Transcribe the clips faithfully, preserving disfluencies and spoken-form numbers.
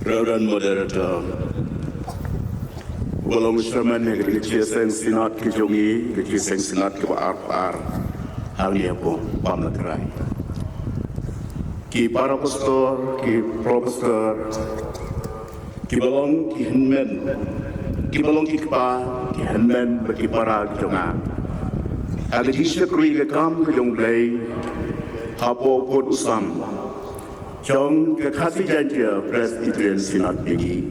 Reverend Moderator, uba long u Chairman ha ka jingïaseng Synod ka jong ngi, ka jingïaseng Synod kaba arphew ar hangne ha Pamlakrai. Ki para pastor, ki professor, kiba long ki hynmen, kiba long ki kpa, ki hynmen bad ki para ki jong nga ha ka jingshakri ka kam ka jong U Blei hapoh u pud u sam jong ka Khasi Jaintia Presbyterian Synod Mihngi.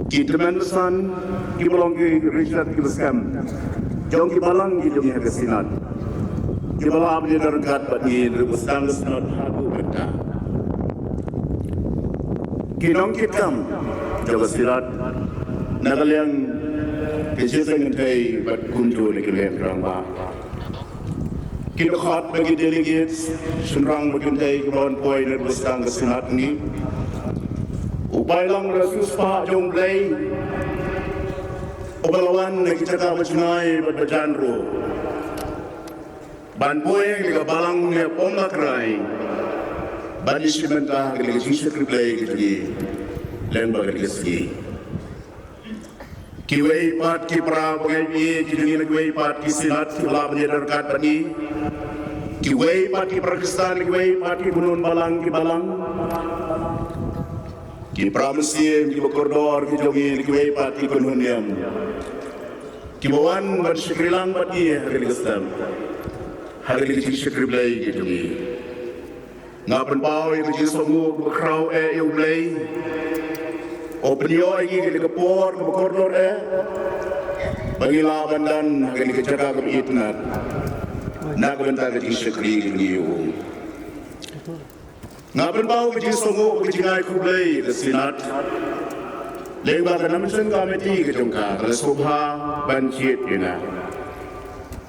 Ki tymmen basan kiba long ki riewstad kiba skhem jong ki balang ki jong ngi ha ka Synod, kiba la ban ïadon ryngkat bad ngi ruh ba sdang ka Synod haduh mynta. Ki nongkitkam jong ka Synod na ka liang ka jingïaseng kynthei bad kumjuh na ki liang rangbah. Ki dkhot bad ki delegates, shynrang bad kynthei kiba wan poi na ka sdang ka Synod ngi. U paidlang u riewspah jong U Blei uba la wan na ki jaka ba jngai bad ba jan ruh ban poi ha ka balang ha Pamlakrai ban ïashim bynta ha ka jingshakri Blei ka jong ngi lyngba ka sngi. Kiwei pat ki para bangeit ki jong ngi na kiwei pat ki Synod kiba la ban ïadon ryngkat bad ngi. Kiwei pat ki para Khristan, kiwei pat ki kynhun balang ki balang. Ki para mynsiem, kiba kordor ki jong ngi na kiwei pat ki kynhun niam, kiba wan ban shakri lang bad ngi ha kane ka step, ha kane ka jingshakri Blei ka jong ngi. Nga pynpaw ïa ka jingsngewnguh kaba khraw eh ïa U Blei, u pynïoh ïa ngi kane ka por kaba kordor eh ba ngi lah ban don ha kane ka jaka kaba itynnad na ka bynta ka jingshakri ka jong ngi ïa u. Nga pynpaw ka jingsngewnguh, ka jingai khublei ïa ka Synod lyngba ka Nomination Committee ka jong ka, ka la sngewbha ban jied ïa nga,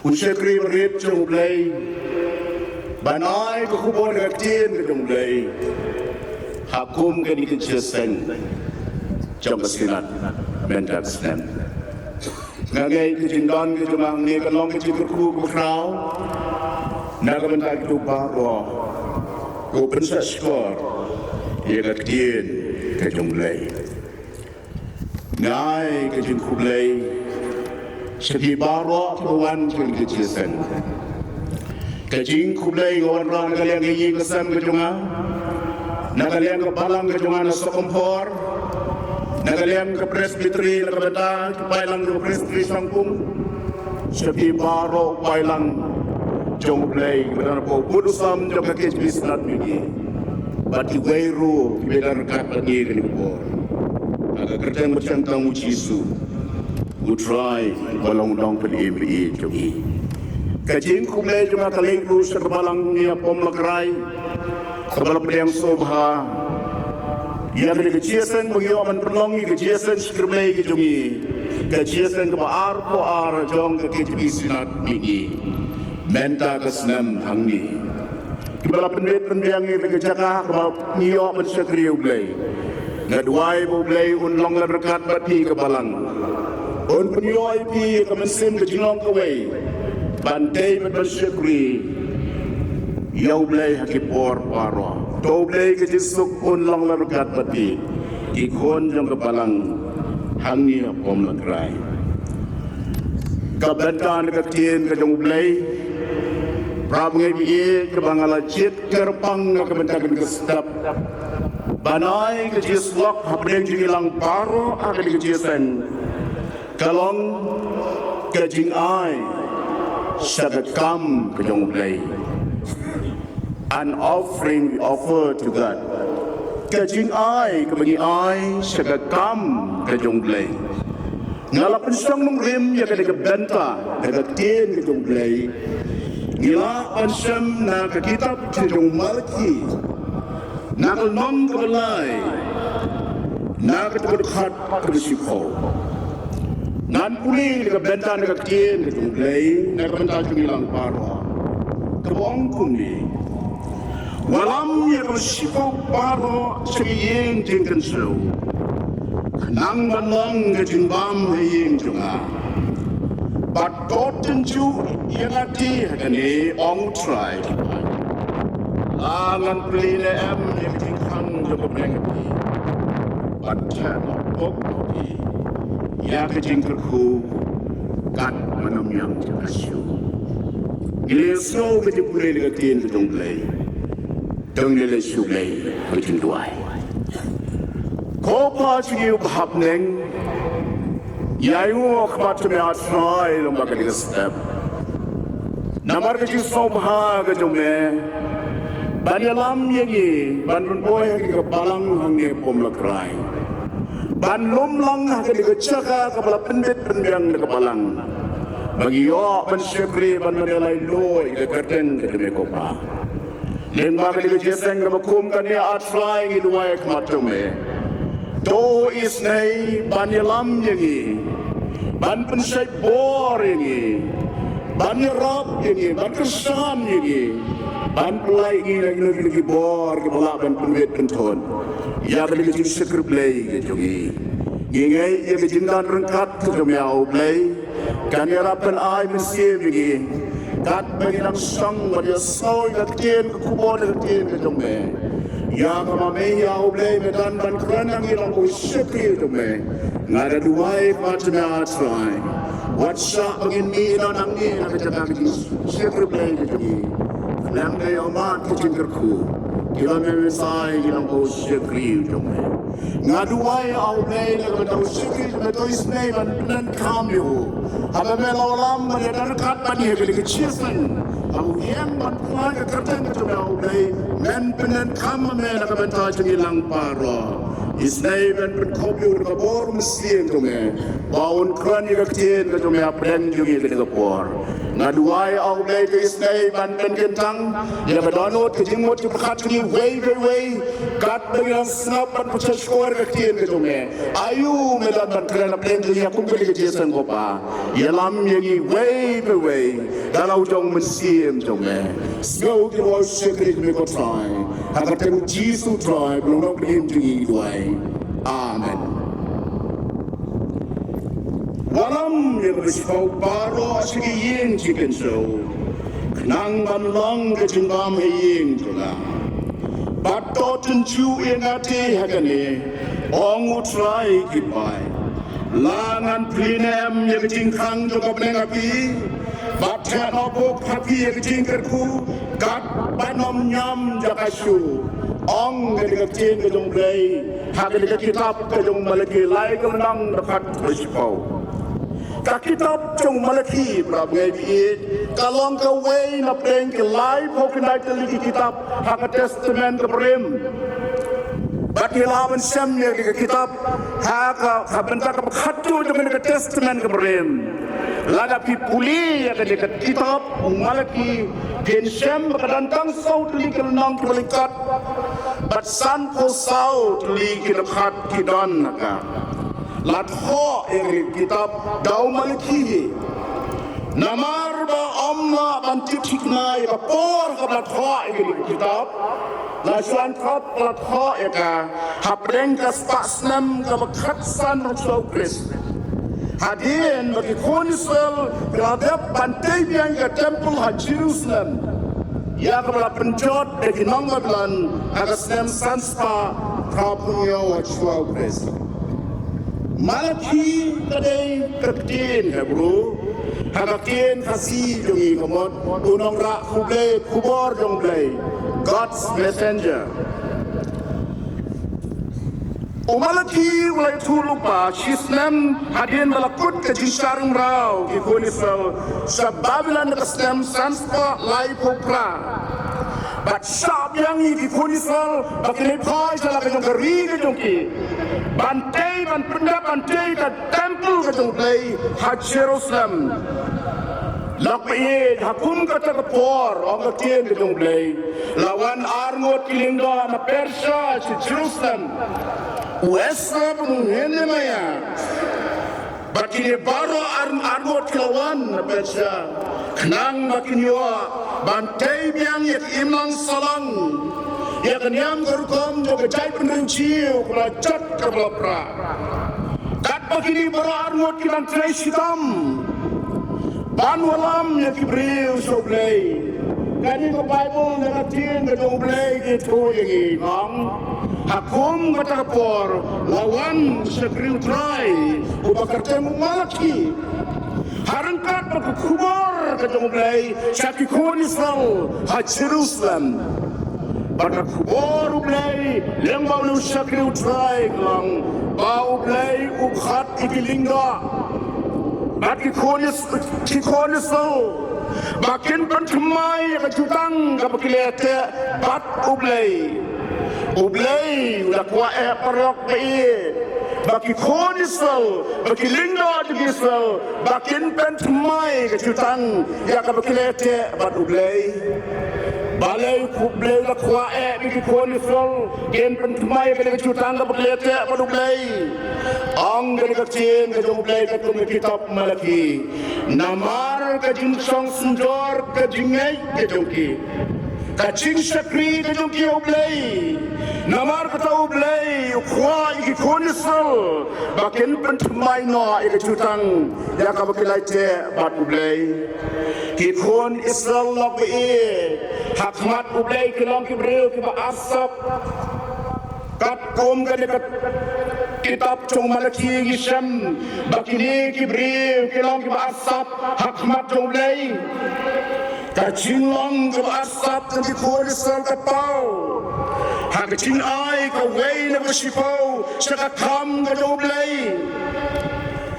u shakri barit jong U Blei, ban ai ka khubor ka ktien ka jong U Blei ha kum kane ka jingïaseng jong ka Synod mynta ka snem. Nga ngeit ka jingdon ka jong nga hangne kan long ka jingkyrkhu kaba khraw na ka bynta kito baroh kiba pynshahshkor ïa ka ktien ka jong U Blei. Nga ai ka jingkhublei sha phi baroh kiba wan sha kane ka jingïaseng. Ka jingkhublei nga wanrah na ka liang ka ïing ka sem ka jong nga, na ka liang ka balang ka jong nga na Sohkymphor, na ka liang ka Presbytery, na ka bynta ki paidlang ka Presbytery Shangpung, sha phi baroh u paidlang jong U Blei kiba don hapoh u pud u sam jong ka K H B Synod Mihngi, bad kiwei ruh kiba don ryngkat bad ngi kane ka por. Ha ka kyrteng bashangtang U Jisu, U Trai uba long u nongpynim ba ïeit jong ngi. Ka jingkhublei jong nga ka leit ruh sha ka balang ngi ha Pamlakrai, kaba la pdiang sngewbha ïa kane ka jingïaseng ba ngi ïoh ban pynlong ïa ka jingïaseng shakri Blei ka jong ngi, ka jingïaseng kaba arphew ar jong ka K H B Synod Mihngi mynta ka snem hangne. Kiba la pynbit pynbiang ïa ka jaka kaba ngi ïoh ban shakri ïa U Blei. Nga duwai ba U Blei un long lynrkhat bad phi ka balang, un pynïoh ïa phi ïa ka mynsiem ka jinglong kawei ban tei bad ban shakri ïa U Blei ha ki por baroh. To U Blei ka jingsuk un long lynrkhat bad phi, ki khun jong ka balang hangne ha Pamlakrai. Ka bynta na ka ktien ka jong U Blei, para bangeit ba ïeit, kaba nga la jied kyrpang na ka bynta kane ka step ban ai ka jingïasyllok hapdeng jong ngi lang baroh ha kane ka jingïaseng, ka long ka jingai sha ka kam ka jong U Blei. An offering we offer to God. Ka jingai kaba ngi ai sha ka kam ka jong U Blei. Nga la pynshong nongrim ïa kane ka bynta da ka ktien ka jong U Blei. Ngi lah ban shem na ka kitab ka jong u Malaki, na ka lynnong kaba lai, na ka dkhot kaba shiphew. Ngan pule ïa ka bynta na ka ktien ka jong U Blei na ka bynta jong ngi lang baroh, kaba ong kumne: Wallam ïa ka shiphew baroh sha ka ïing jingkynshew, khnang ban long ka jingbam ha ïing jong nga. Bad to tynjuh ïa nga te ha kane, ong U Trai ki paid. Ngan plie ne em ïa ka jingkhang jong ka bneng ka phi, bad theh noh pop noh phi ïa ka jingkyrkhu kat ba nym ñiam jaka shuh. Ngi la sngew ka jingpule ïa ka ktien ka jong U Blei. To ngin ïa leit sha U Blei ha ka jingduwai. Ko Pa jong ngi uba ha bneng, ïa ïoh khmat jong me A Trai lyngba kane ka step. Namar ka jingsngewbha ka jong me ban ïalam ïa ngi ban pynbor ha kane ka balang hangne Pom Lakrai, ban lum lang ha kane ka jaka kaba la pynbit pynbiang da ka balang, ba ngi ïoh ban shakri ban ban ïalai loi ïa ka kyrteng ka jong me ko Pa. Lyngba kane ka jingïaseng kaba kum kane A Trai ngi duwai khmat jong me. To isynei ban ïalam ïa ngi, ban pynshait bor ïa ngi, ban ïarap ïa ngi, ban kyrshan ïa ngi, ban pynlait ïa ngi na kino kino ki bor kiba lah ban pynwit pynthut ïa kane ka jingshakri Blei ka jong ngi. Ngi ngeit ïa ka jingdan ryngkat ka jong me A U Blei kan ïarap ban ai mynsiem ïa ngi, katba ngi nang shong ban ïasngew ïa ka ktien ka khubor ïa ka ktien ka jong me. Ïa kaba me A U Blei me don ban kren ha ngi long ko shakri jong me. Nga da duwai khmat jong me A Trai, wat shah ba ngin mih noh nangne na ka jaka ka jingshakri Blei ka jong ngi. Khlem da ïohmad ka jingkyrkhu, kiba me me sai ki long ko shakri jong me. Nga duwai A U Blei na ka bynta u shakri jong me, to isynei ban pyndonkam ïa u. Haba me la wallam ban ïadon ryngkat bad ngi ha kane ka jingïaseng, haba u ïeng ban pynlait ka kyrteng ka jong me A U Blei, men pyndonkam ma me na ka bynta jong ngi lang baroh. Isynei men pynkup ïa u da ka bor mynsiem jong me, ba un kren ïa ka ktien ka jong me hapdeng jong ngi ha kane ka por. Nga duwai A U Blei to isynei ban pynkyntang ïa ka dohnud ka jingmut jingpyrkhat jong ngi uwei pa uwei, katba ngi nang sngap ban pynshai shkor ïa ka ktien ka jong me. Aïu me don ban kren hapdeng jong ngi ha kum kane ka jingïaseng ko Pa. Ïalam ïa ngi uwei pa uwei da la u jong u Mynsiem jong me. Sngew ki bor shakri jong me ko Trai. Ha ka kyrteng U Jisu Trai ba long Nongpynim jong ngi ngi duwai. Amen. Wallam ïa kaba shipaw baroh sha ki ïing jingkynshew, khnang ban long ka jingbam ha ïing jong nga. Bad to tynjuh ïa nga te ha kane, ong U Trai ki bai. La ngan plie ne em ïa ka jingkhang jong ka bneng ha phi, bad theh noh pop ha phi ïa ka jingkyrkhu, katba nym ñiam jaka shuh, ong kane ka ktien ka jong U Blei ha kane ka kitab ka jong Malaki lai ka lynnong dkhot ba shipaw. Ka kitab jong Malaki, para bangeit, ka long kawei na pdeng ki laiphew khyndai tylli ki kitab ha ka Testament kaba rim. Bad ngi lah ban shem ïa ka kitab ha ka, ha bynta kaba khatduh jong ka Testament kaba rim. Lada phi pule ïa ka kitab u Malaki, phin shem ba ka don tang saw tylli ki lynnong kiba lyngkot, bad sanphew saw tylli ki dkhot ki don ha ka. La thoh ïa ka kitab da u Malaki hi. Namar ba ym lah ban tip thikna ïa ka por kaba la thoh ïa ka kitab, la shu wan thoh, la thoh ïa ka hapdeng ka spah snem kaba khatsan ha shuwa U Khrist, hadien ba ki khun Israel ki la dep ban tei biang ïa ka temple ha Jerusalem, ïa kaba la pynjot da ki nong Babilon ha ka snem san spah phra phew hynñiew ha shuwa U Khrist. Malaki ka dei ka ktien Hebru, ha ka ktien Khasi jong ngi ka mut u nongrah khublei, khubor jong U Blei, God's messenger. U Malaki u la ïathuh lypa shisnem hadien ba la kut ka jingshah rymraw ki khun Israel sha Babilon ha ka snem san spah laiphew phra. Bad shah biang ïa ki khun Israel ba kin ïaid phai sha la ka jong ka ri ka jong ki, ban tei, ban pyndep, ban tei ka temple ka jong U Blei ha Jerusalem. Lok ba ïeit, ha kum kata ka por, ong ka ktien ka jong U Blei, la wan arngut ki lyngdoh na Persia sha Jerusalem. U Esra bad u Nehemiah bad kine baroh ar, arngut ki la wan na Persia, khnang ba kin ïoh ban tei biang ïa ka imlang sahlang, ïa ka niam ka rukom jong ka jaitbynriew Jiw kaba la jot kaba la prah. Katba kine baroh arngut ki dang trei shitom ban wallam ïa ki briew sha U Blei, Kane ka Baibl na ka ktien ka jong U Blei ka ïathuh ïa ngi, nga ong, ha kum kata ka por la wan u shakri U Trai uba kyrteng u Malakhi, ha ryngkat bad ka khubor ka jong U Blei sha ki khun Israel ha Jerusalem. Bad ka khubor U Blei lyngba une u shakri U Trai ka long ba U Blei u khot ïa ki lyngdoh bad ki khun Is-, ki khun Israel ba kin pynthymmai ïa ka jutang kaba ki la ïateh bad U Blei. U Blei u la kwah eh, paralok ba ïeit, ba ki khun Israel, ba ki lyngdoh jong ki Israel ba kin pynthymmai ïa ka jutang ïa kaba ki la ïateh bad U Blei. Balei U Blei u la kwah eh ba ki khun Israel kin pynthymmai ïa ka jutang kaba ki la ïateh bad U Blei? Ong kane ka ktien ka jong U Blei katkum ka kitab Malakhi: Namar ka jingshong synjor ka jingngeit ka jong ki, ka jingshakri ka jong ki ïa U Blei, namar kata U Blei u kwah ïa ki khun Israel ba kin pynthymmai noh ïa ka jutang ïa kaba ki la ïateh bad U Blei. Ki khun Israel, lok ba ïeit, ha khmat U Blei ki long ki briew kiba arsap. Katkum kane ka kitab jong Malakhi ngi shem ba kine ki briew ki long kiba arsap ha khmat jong U Blei. Ka jinglong kaba arsap jong ki khun Israel ka paw ha ka jingai kawei na ka shiphew sha ka kam ka jong U Blei.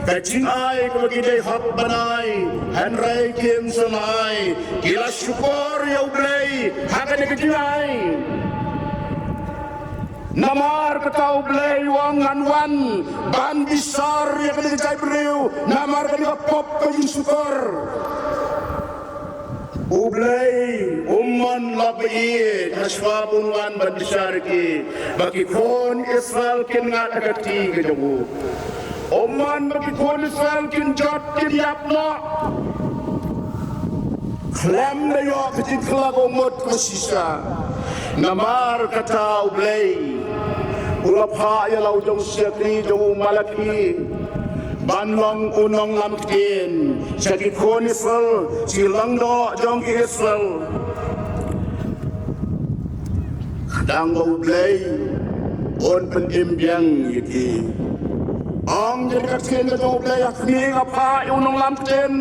Ka jingai kaba ki dei hok ban ai, hynrei kim shym ai. Ki la shukor ïa U Blei ha kane ka jingai. Namar kata U Blei u ong, ngan wan ban bishar ïa kane ka jaitbynriew namar kane ka pop ka jingshukor. U Blei um mon, lok ba ïeit, hashwa ba un wan ban bishar ïa ki, ba ki khun Israel kin ngat ha ka kti ka jong u. Um mon ba ki khun Israel kin jot, kin ïap noh khlem da ïoh ka jingkylla ka umut ka shisha. Namar kata U Blei u la phah ïa la u jong u shakri jong u, Malakhi, ban long u nonglam ktien sha ki khun Israel, sha ki lyngdoh jong ki Israel. Khnang ba U Blei un pynim biang ïa ki. Ong ïa ka ktien ka jong U Blei: Ha khmih nga phah ïa u nonglam ktien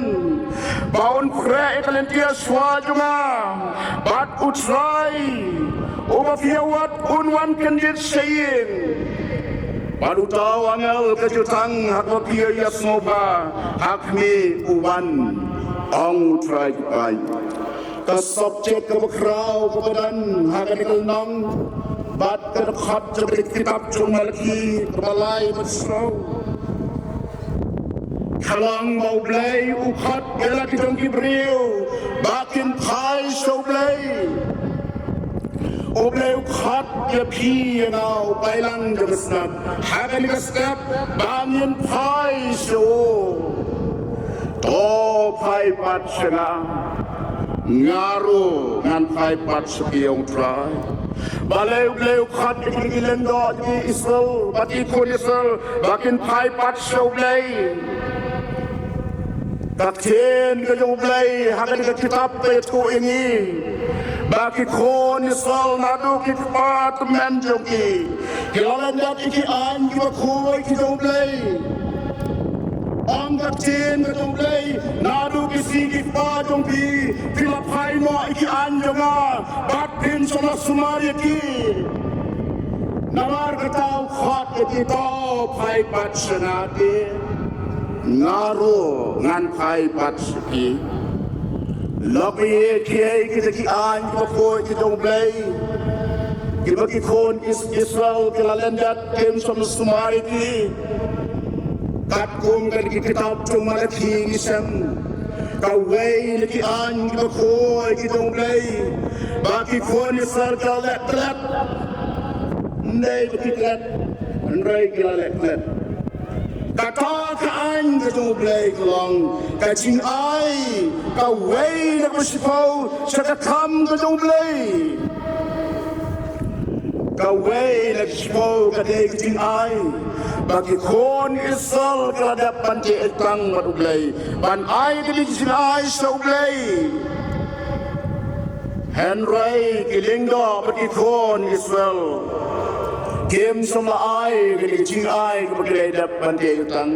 ba un khreh ïa ka lynti shuwa jong nga, bad U Trai uba phi ïa wad un wan kyndit sha ïing. Bad uta u angel ka jutang ha kaba phi ïa sngewbha ha khmih u wan, ong U Trai ki paid. Ka subject kaba khraw kaba don ha kane ka lynnong bad ka dkhot jong ka kitab jong Malakhi kaba lai bad saw ka long ba U Blei u khot ïa la ki jong ki briew ba kin phai sha U Blei. U Blei u khot ïa phi ïa nga u paidlang jong ka Snam ha kane ka step ba ngin phai sha u. To phai pat sha nga, nga ruh ngan phai pat sha phi, ong U Trai. Balei U Blei u khot ïa ki lyngdoh ki Israel bad ki khun Israel ba kin phai pat sha U Blei? Ka ktien ka jong U Blei ha kane ka kitab ka ïathuh ïa ngi ba ki khun Israel naduh ki kpa tymmen jong ki ki la lyndet ïa ki aiñ kiba khuid ki jong U Blei. Ong ka ktien ka jong U Blei, naduh ki sngi ki kpa jong phi, phi la phai noh ïa ki aiñ jong nga bad phim shym la sumar ïa ki. Namar kata u khot ïa ki, to phai pat sha nga te, nga ruh ngan phai pat sha phi. Lok ïa ki, ïa kita ki aiñ kiba khuid ki jong U Blei kiba ki khun Is-, Israel ki la lyndet, kim shym sumar ïa ki. Katkum kane ka kitab jong Malakhi ngi shem kawei na ki aiñ kiba khuid ki jong U Blei ba ki khun Israel ki la leh klet. Ym dei ba ki klet, hynrei ki la leh klet. Kata ka aiñ ka jong U Blei ka long ka jingai kawei na kaba shiphew sha ka kam ka jong U Blei. Kawei na ka shiphew ka dei ka jingai ba ki khun Israel ki la dep ban jingtang bad U Blei, ban ai kane ka jingai sha U Blei. Hynrei ki lyngdoh bad ki khun Israel kim shym la ai kane ka jingai kaba ki la dep ban ïoh tang.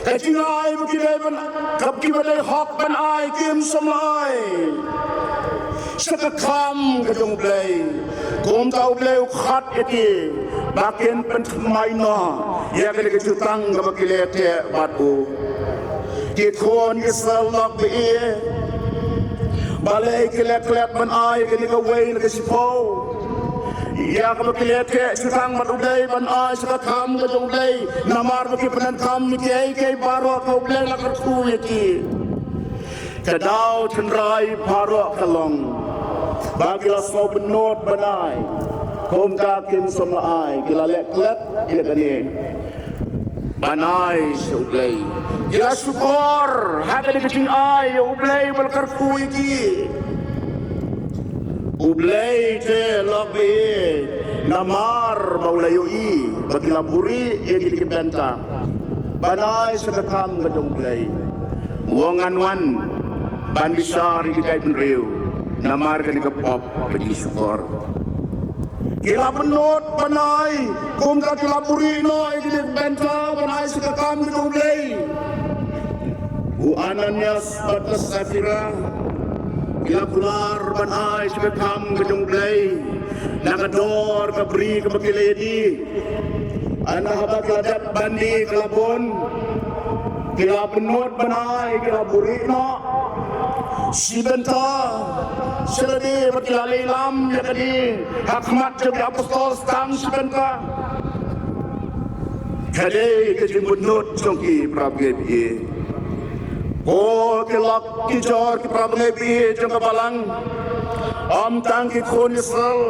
Ka jingai ba ki dei ban, kaba ki ba dei hok ban ai, kim shym la ai sha ka kam ka jong U Blei. Kumta U Blei u khot ïa ki ba kin pynthymmai noh ïa kane ka jutang kaba ki la teh bad u. Ki khun Israel lok ba ïeit, balei ki la klet ban ai kane kawei na ka shiphew ïa kaba ki la teh jutang bad U Blei ban ai sha ka kam ka jong U Blei? Namar ba ki pyndonkam ïa kiei kiei baroh kaba U Blei la kyrkhu ïa ki. Ka daw tynrai baroh ka long ba ki la sngewbynnud ban ai, kumta kim shym la ai. Ki la leh klet ïa kane ban ai sha U Blei. Ki la shukor ha kane ka jingai ïa U Blei ba la kyrkhu ïa ki. U Blei te lok ba ïeit, namar ba u la ïohi ba ki la buhrieh ïa kine ki bynta ban ai sha ka kam ka jong U Blei. U ong, ngan wan ban bishar ïa ki jaitbynriew namar kane ka pop ba ki shukor. Ki la bynnud ban ai, kumta ki la buhrieh noh ïa kine ki bynta ban ai sha ka kam ka jong U Blei. U Ananias bad ka Saphira ki la kular ban ai sha ka kam ka jong U Blei na ka dor ka bri kaba ki la ïadie. Hynda haba ki la dep ban die ka la bun, ki la bynnud ban ai, ki la buhrieh noh. Shi bynta sha lade ba ki la leit lam ïa kane ha khmat jong ki apostol, tang shi bynta. Ka dei ka jingbynnud jong ki, para bangeit ba ïeit. Ko ki lok ki jor, ki para bangeit ba ïeit jong ka balang, ym tang ki khun Israel,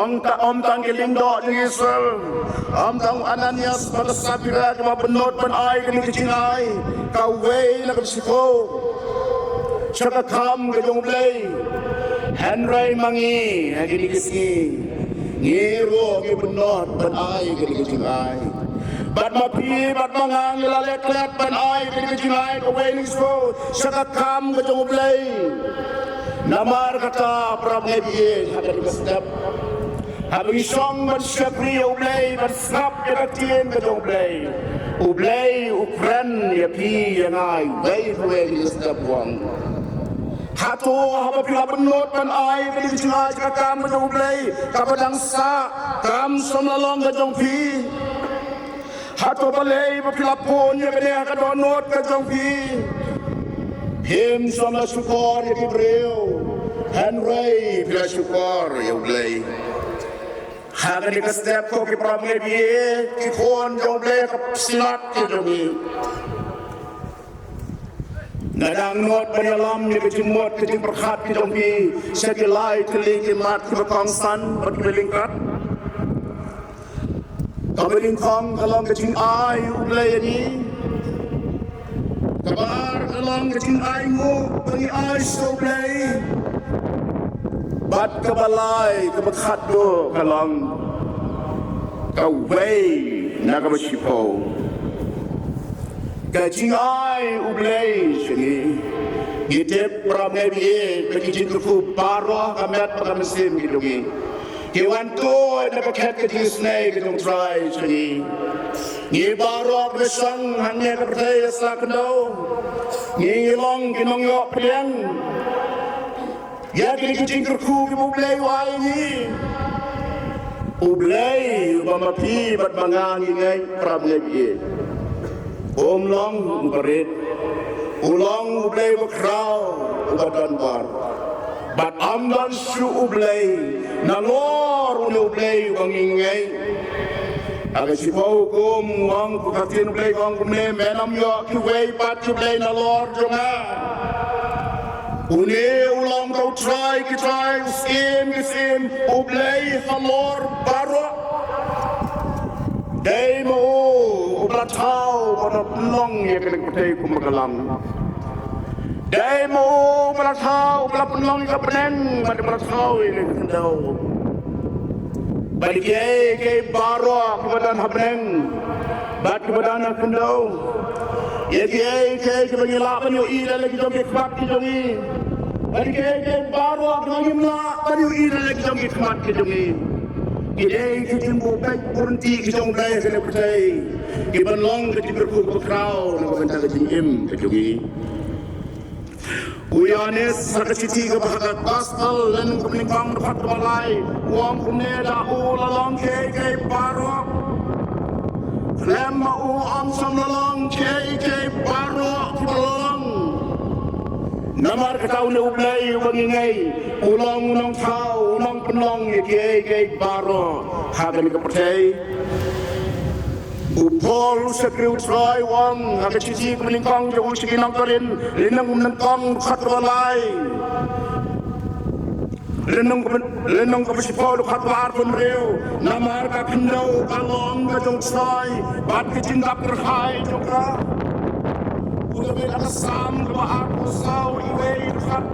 ym ta-, ym tang ki lyngdoh jong Israel, ym tang u Ananias bad ka Saphira kiba bynnud ban ai kane ka jingai kawei na ka shiphew sha ka kam ka jong U Blei. Hynrei ma ngi ha kine ki sngi, ngi ruh ngi bynnud ban ai kane ka jingai. Bad ma phi bad ma nga ngi la leh klet ban ai kane ka jingai kawei na ka shiphew sha ka kam ka jong U Blei. Namar kata, para bangeit ba ïeit, ha kane ka step, haba ngi shong ban shakri ïa U Blei, ban sngap ïa ka ktien ka jong U Blei, U Blei u kren ïa phi ïa nga iwei pa iwei. Ka step, u ong, hato haba phi la bynnud ban ai kane ka jingai sha ka kam ka jong U Blei, kaba dang sah, kam shym la long ka jong phi? Hato balei ba phi la pun ïa kane ha ka dohnud ka jong phi? Phim shym la shukor ïa ki briew, hynrei phi la shukor ïa U Blei. Ha kane ka step, ko ki para bangeit ba ïeit, ki khun jong U Blei, ka synod ka jong ngi, nga dang nud ban ïalam ïa ka jingmut ka jingpyrkhat ka jong phi sha ki lai tylli ki mat kiba kongsan bad kiba lyngkot. Kaba nyngkong ka long ka jingai U Blei ïa ngi. Kaba ar ka long ka jingai nguh ba ngi ai sha U Blei. Bad kaba lai, kaba khatduh ka long kawei na kaba shiphew, ka jingai U Blei sha ngi. Ngi tip, para bangeit ba ïeit, ba ki jingkyrkhu baroh ka met bad ka mynsiem ki jong ngi ki wan tuid na ka khet ka jingisynei ka jong U Trai sha ngi. Ngi baroh kiba shong hangne ha ka pyrthei ha sla khyndew, ngi long ki nongïoh pdiang ïa kine ki jingkyrkhu kiba U Blei u ai ïa ngi. U Blei uba ma phi bad ma nga ngi ngeit, para bangeit ba ïeit, um long uba rit. U long U Blei uba khraw, uba don bor. Bad ym don shuh U Blei nalor une U Blei uba ngi ngeit. Ha ka shiphew kum u ong, ka ktien U Blei ka ong kumne, men ym ïoh kiwei pat ki blei nalor jong nga. Une u long uta U Trai ki trai, U Syiem ki syiem, U Blei halor baroh. Dei ma u uba la thaw ban pynlong ïa kane ka pyrthei kumba ka long. Dei ma u uba la thaw, uba la pynlong ïa ka bneng, bad uba la thaw ïa ka khyndew. Bad ïa kiei kiei baroh kiba don ha bneng bad kiba don ha khyndew, ïa kiei kiei kiba ngi lah ban ïohi da la ki jong ki khmat ki jong ngi, Bad kiei kiei baroh kiba ngim lah ban ïohi da la ki jong ki khmat ki jong ngi, ki dei ki jingbuh peit buh ryntih ki jong U Blei ha kane ka pyrthei, kiban long ka jingkyrkhu kaba khraw na ka bynta ka jingim ka jong ngi. U Ïoannis ha ka shithi kaba ha ka Gospel lynnong kaba nyngkong dkhot kaba lai, u ong kumne: Da u la long kiei kiei baroh. Khlem ma u ym shym la long kiei kiei baroh kiba la long. Namar kata une U Blei uba ngi ngeit u long u nongthaw, u nongpynlong ïa kiei kiei baroh ha kane ka pyrthei. U Paul u shakri U Trai u ong ha ka shithi kaba nyngkong jong u sha ki nong Korinth, lynnong kaba nyngkong dkhot kaba lai, lynnong kaba, lynnong kaba shiphew dkhot kaba arphew hynriew: Namar ka khyndew ka long ka jong U Trai, bad ka jingdap kyrhai jong ka. U David ha ka Salm kaba arphew saw, iwei dkhot,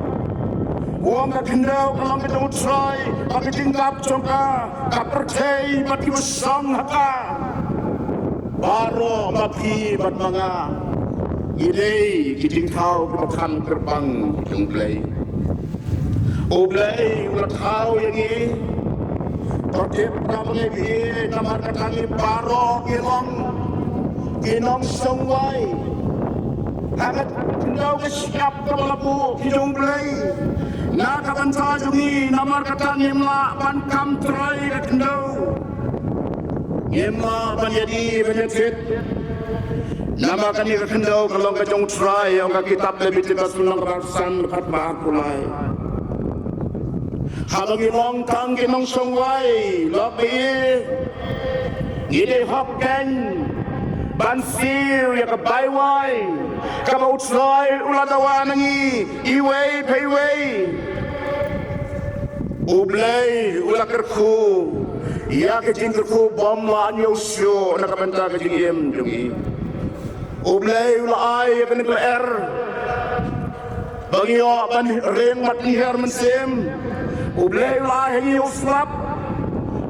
u ong: Ka khyndew ka long ka jong U Trai, bad ka jingdap jong ka, ka pyrthei bad kiba shong ha ka. Baroh ma phi bad ma nga, ngi dei ki jingthaw kiba kham kyrpang ki jong U Blei. U Blei u la thaw ïa ngi. To tip, namar ngi, namar kata ngi baroh ngi long ki nongshong wai ha ka khyndew ka shyiap kaba la buh ki jong U Blei na ka bynta jong ngi. Namar kata ngim lah ban kam trai ka khyndew. Ngim lah ban ïa dih ban ïa thied. Namar kane ka khyndew ka long ka jong U Trai, ong ka kitab Leviticus lynnong kaba arphew san dkhot ba arphew lai. Haba ngi long tang ki nongshong wai, lok ba ïa ngi dei hok keiñ ban siew ïa ka bai wai kaba U Trai u la dawa na ngi iwei pa iwei. U Blei u la kyrkhu ïa ka jingkyrkhu bym lah ñiew shuh na ka bynta ka jingim jong ngi. U Blei u la ai ïa kane ka lyer ba ngi ïoh ban ring bad ngi her mynsiem. U Blei u la ai ha ngi u slap.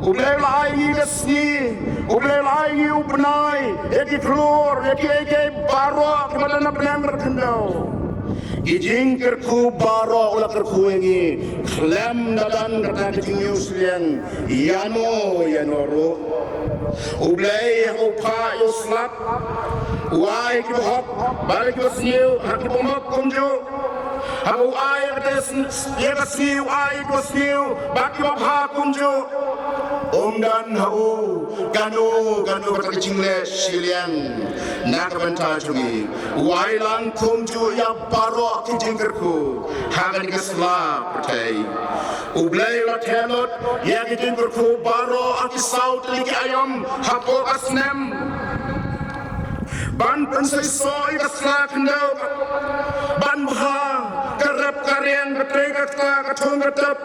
U Blei u la ai ha ngi ka sngi. U Blei u la ai ha ngi u bnai, ïa ki khlur, ïa kiei kiei baroh kiba don ha bneng bad khyndew. Ki jingkyrkhu baroh u la kyrkhu ïa ngi khlem da don kata ka jingñiew shiliang ïano ïano ruh. U Blei ha u phah ïa u slap, u ai kiba hok bad kiba sniew ha kiba mok kumjuh. Haba u ai ïa kata, ïa ka sngi, u ai ïa kiba sniew bad kiba bha kumjuh. Um don ha u kano kano kata ka jingleh shiliang na ka bynta jong ngi. U ai lang kumjuh ïa baroh ki jingkyrkhu ha kane ka sla pyrthei. U Blei u la theh lut ïa ki jingkyrkhu baroh ha ki saw tylli ki aïom hapoh ka snem, ban pynseisoh ïa ka sla khyndew, ban bha ka rep ka riang, ka trei ka kta, ka thung ka tep,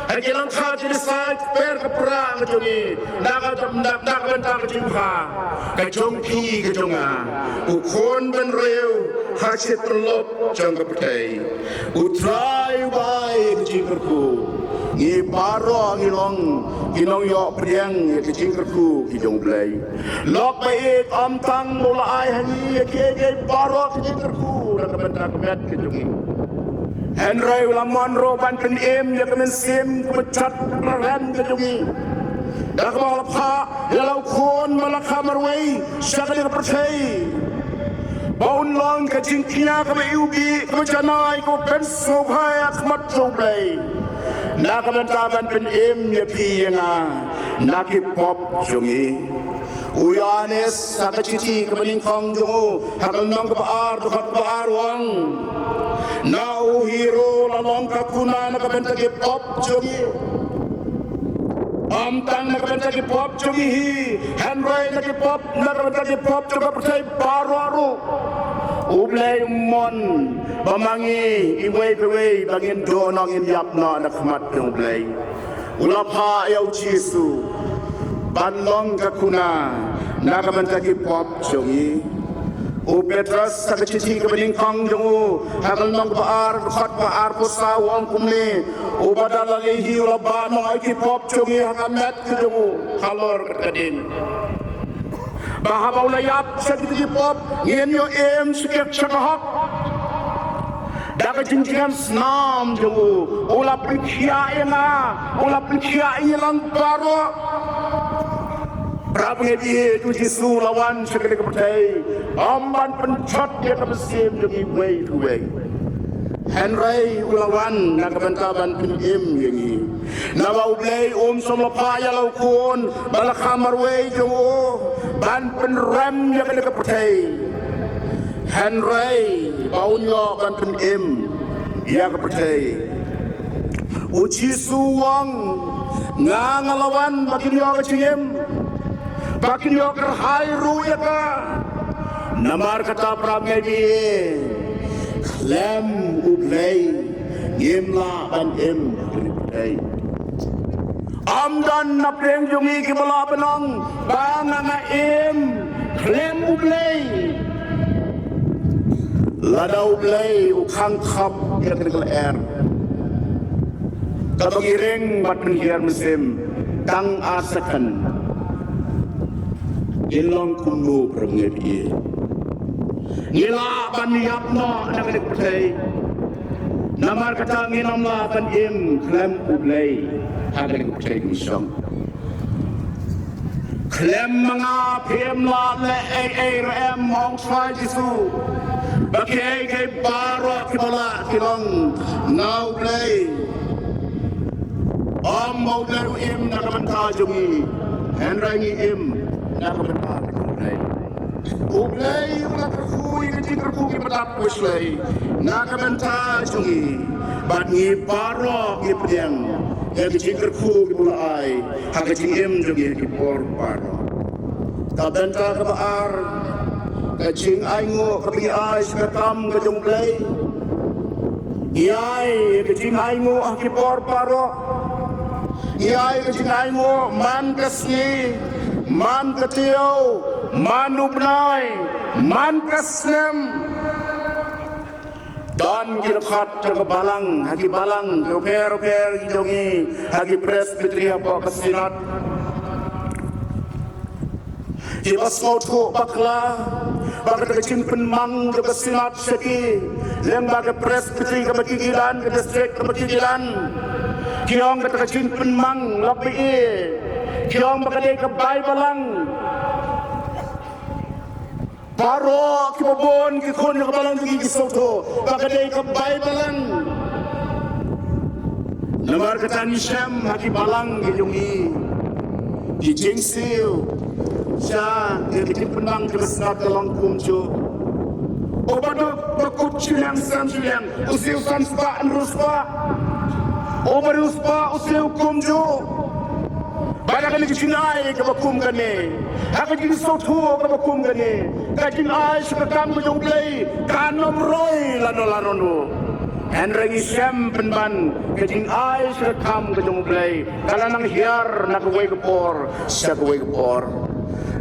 ha ki lyngkha ki jingïasai, ka per ka pra ka jong ngi, na ka, na, na ka bynta ka jingbha ka jong phi ka jong nga, u khun bynriew ha shi tyllup jong ka pyrthei. U Trai u bai ka jingkyrkhu. Ngi baroh ngi long ki nongïoh pdiang ïa ka jingkyrkhu ki jong U Blei. Lok ba ïeit, ym tang ba u la ai ha ngi ïa kiei kiei baroh ki jingkyrkhu na ka bynta ka met ka jong ngi, hynrei u la mon ruh ban pynim ïa ka mynsiem kaba jot kaba rem ka jong ngi, da kaba u la phah ïa la u Khun ba la kha marwei sha kane ka pyrthei, ba un long ka jingkñia kaba iwbih, kaba janai, kaba pynsngewbha ha khmat jong U Blei, na ka bynta ban pynim ïa phi ïa nga na ki pop jong ngi. U Ïoannis ha ka shithi kaba nyngkong jong u, ha ka lynnong kaba ar, dkhot kaba ar, u ong: Na u hi ruh u la long ka kuna na ka bynta ki pop jong ngi. Ym tang na ka bynta ki pop jong ngi hi, hynrei na ki pop, na ka bynta ki pop jong ka pyrthei baroh ruh. U Blei u mon ba ma ngi iwei pa iwei ba ngin duh noh, ngin ïap noh na khmat jong U Blei. U la phah ïa U Jisu ban long ka kuna na ka bynta ki pop jong ngi. U Petros ha ka shithi kaba nyngkong jong u, ha ka lynnong kaba ar, dkhot ba arphew saw, u ong kumne: Uba da la leh hi u la bah noh ïa ki pop jong ngi ha ka met ka jong u halor kata ka ding, ba haba u la ïap sha kita ki pop ngin ïoh im sha ka, sha ka hok. Da ka jingkren snam jong u, u la pynkhiah ïa nga, u la pynkhiah ïa ngi lang baroh. Para bangeit, u Jisu u la wan sha kane ka pyrthei, ym ban pynjot ïa ka mynsiem jong ngi uwei pa uwei. Hynrei u la wan na ka bynta ban pynim ïa ngi. Naba U Blei um shym la phah ïa la u Khun ba la kha marwei jong u ban pynrem ïa kane ka pyrthei, hynrei ba un ïoh ban pynim ïa ka pyrthei. U Jisu u ong, nga, nga la wan ba kin ïoh ka jingim, ba kin ïoh kyrhai ruh ïa ka. Namar kata, para bangeit, khlem U Blei ngim lah ban im ha kane ka pyrthei. Ym don na pdeng jong ngi kiba lah ban ong ba nga, nga im khlem U Blei. Lada U Blei u khang khap ïa kane ka lyer, kaba ngi ring bad pynhiar mynsiem tang ar second, ngin long kumno, para bangeit? Ngi lah ban ïap noh na kane ka pyrthei. Namar kata, ngin ym lah ban im khlem U Blei ha kane ka pyrthei ngi shong. Khlem ma nga phim lah leh ei ei ruh em, ong u Jisu. Ba kiei kiei baroh kiba lah ki long na U Blei. Ym ba U Blei u im na ka bynta jong ngi, hynrei ngi im na ka bynta jong U Blei. U Blei u la kyrkhu ïa ka jingkyrkhu kiba dap ba shlei na ka bynta jong ngi, bad ngi baroh ngi pdiang ïa ka jingkyrkhu kiba u la ai ha ka jingim jong ngi ha ki por baroh. Ka bynta kaba ar, ka jingainguh kaba ngi ai sha ka kam ka jong U Blei. Ngi ai ka jingainguh ha ki por baroh. Ngi ai ka jingainguh man ka sngi, man ka taïew, man u bnai, man ka snem. Don ki dkhot jong ka balang, ha ki balang bapher bapher ki jong ngi, ha ki presbytery hapoh ka synod, kiba sngewthuh bakla ba kata ka jingpynmang jong ka synod sha ki, lyngba ka presbytery kaba ki don, ka district kaba ki don, ki ong kata ka jingpynmang lok ba ïa, ki ong ba ka dei ka bai balang. Baroh kiba bun ki khun jong ka balang jong ngi ki sngewthuh ba ka dei ka bai balang. Namar kata ngi shem ha ki balang ki jong ngi, ki jingsiew sha ki jingpynmang jong ka synod ka long kumjuh. Uba duk ba kut shiliang sem shiliang, u siew san spah hynriew spah. Uba hynriew spah u siew kumjuh. Bad ha kane ka jingai kaba kum kane, ha ka jingsngewthuh kaba kum kane, ka jingai sha ka kam ka jong U Blei kan ym roi lano lano. Hynrei ngi shem pynban ka jingai sha ka kam ka jong U Blei ka la nang hiar na kawei ka por sha kawei ka por.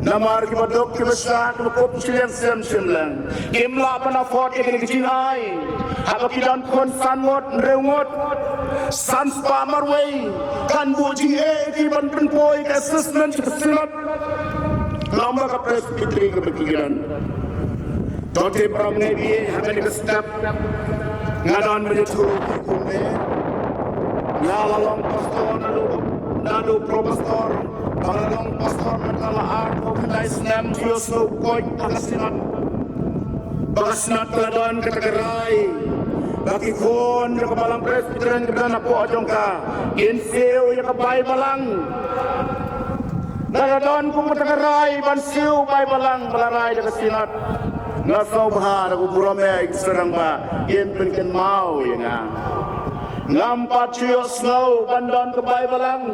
Namar kiba duk kiba shah kiba kup shiliang sem shiliang kim lah ban afford ïa kane ka jingai. Haba ki don khun san ngut, hynriew ngut, san spah marwei, kan buh jingeh ïa ki ban pynpoi ka assessment ka synod. Lem bad ka presbytery kaba ki don. To te para bangeit, ha kane ka step nga don ban ïathuh kumne. Nga la long pastor naduh, naduh pro pastor. Ba nga la long pastor mynta la arphew khyndai snem, shu ïohsngew koit ha ka synod. Ba ka synod ka la don kata ka rai ba ki khun jong ka balang Presbyterian kiba don hapoh jong ka kin siew ïa ka bai balang. Ka la don kum kata ka rai ban siew bai balang ba la rai da ka synod. Nga sngewbha da ka burom ïa ki syrang ba kin pynkynmaw ïa nga. Ngam pat shu ïohsngew ban don ka bai balang.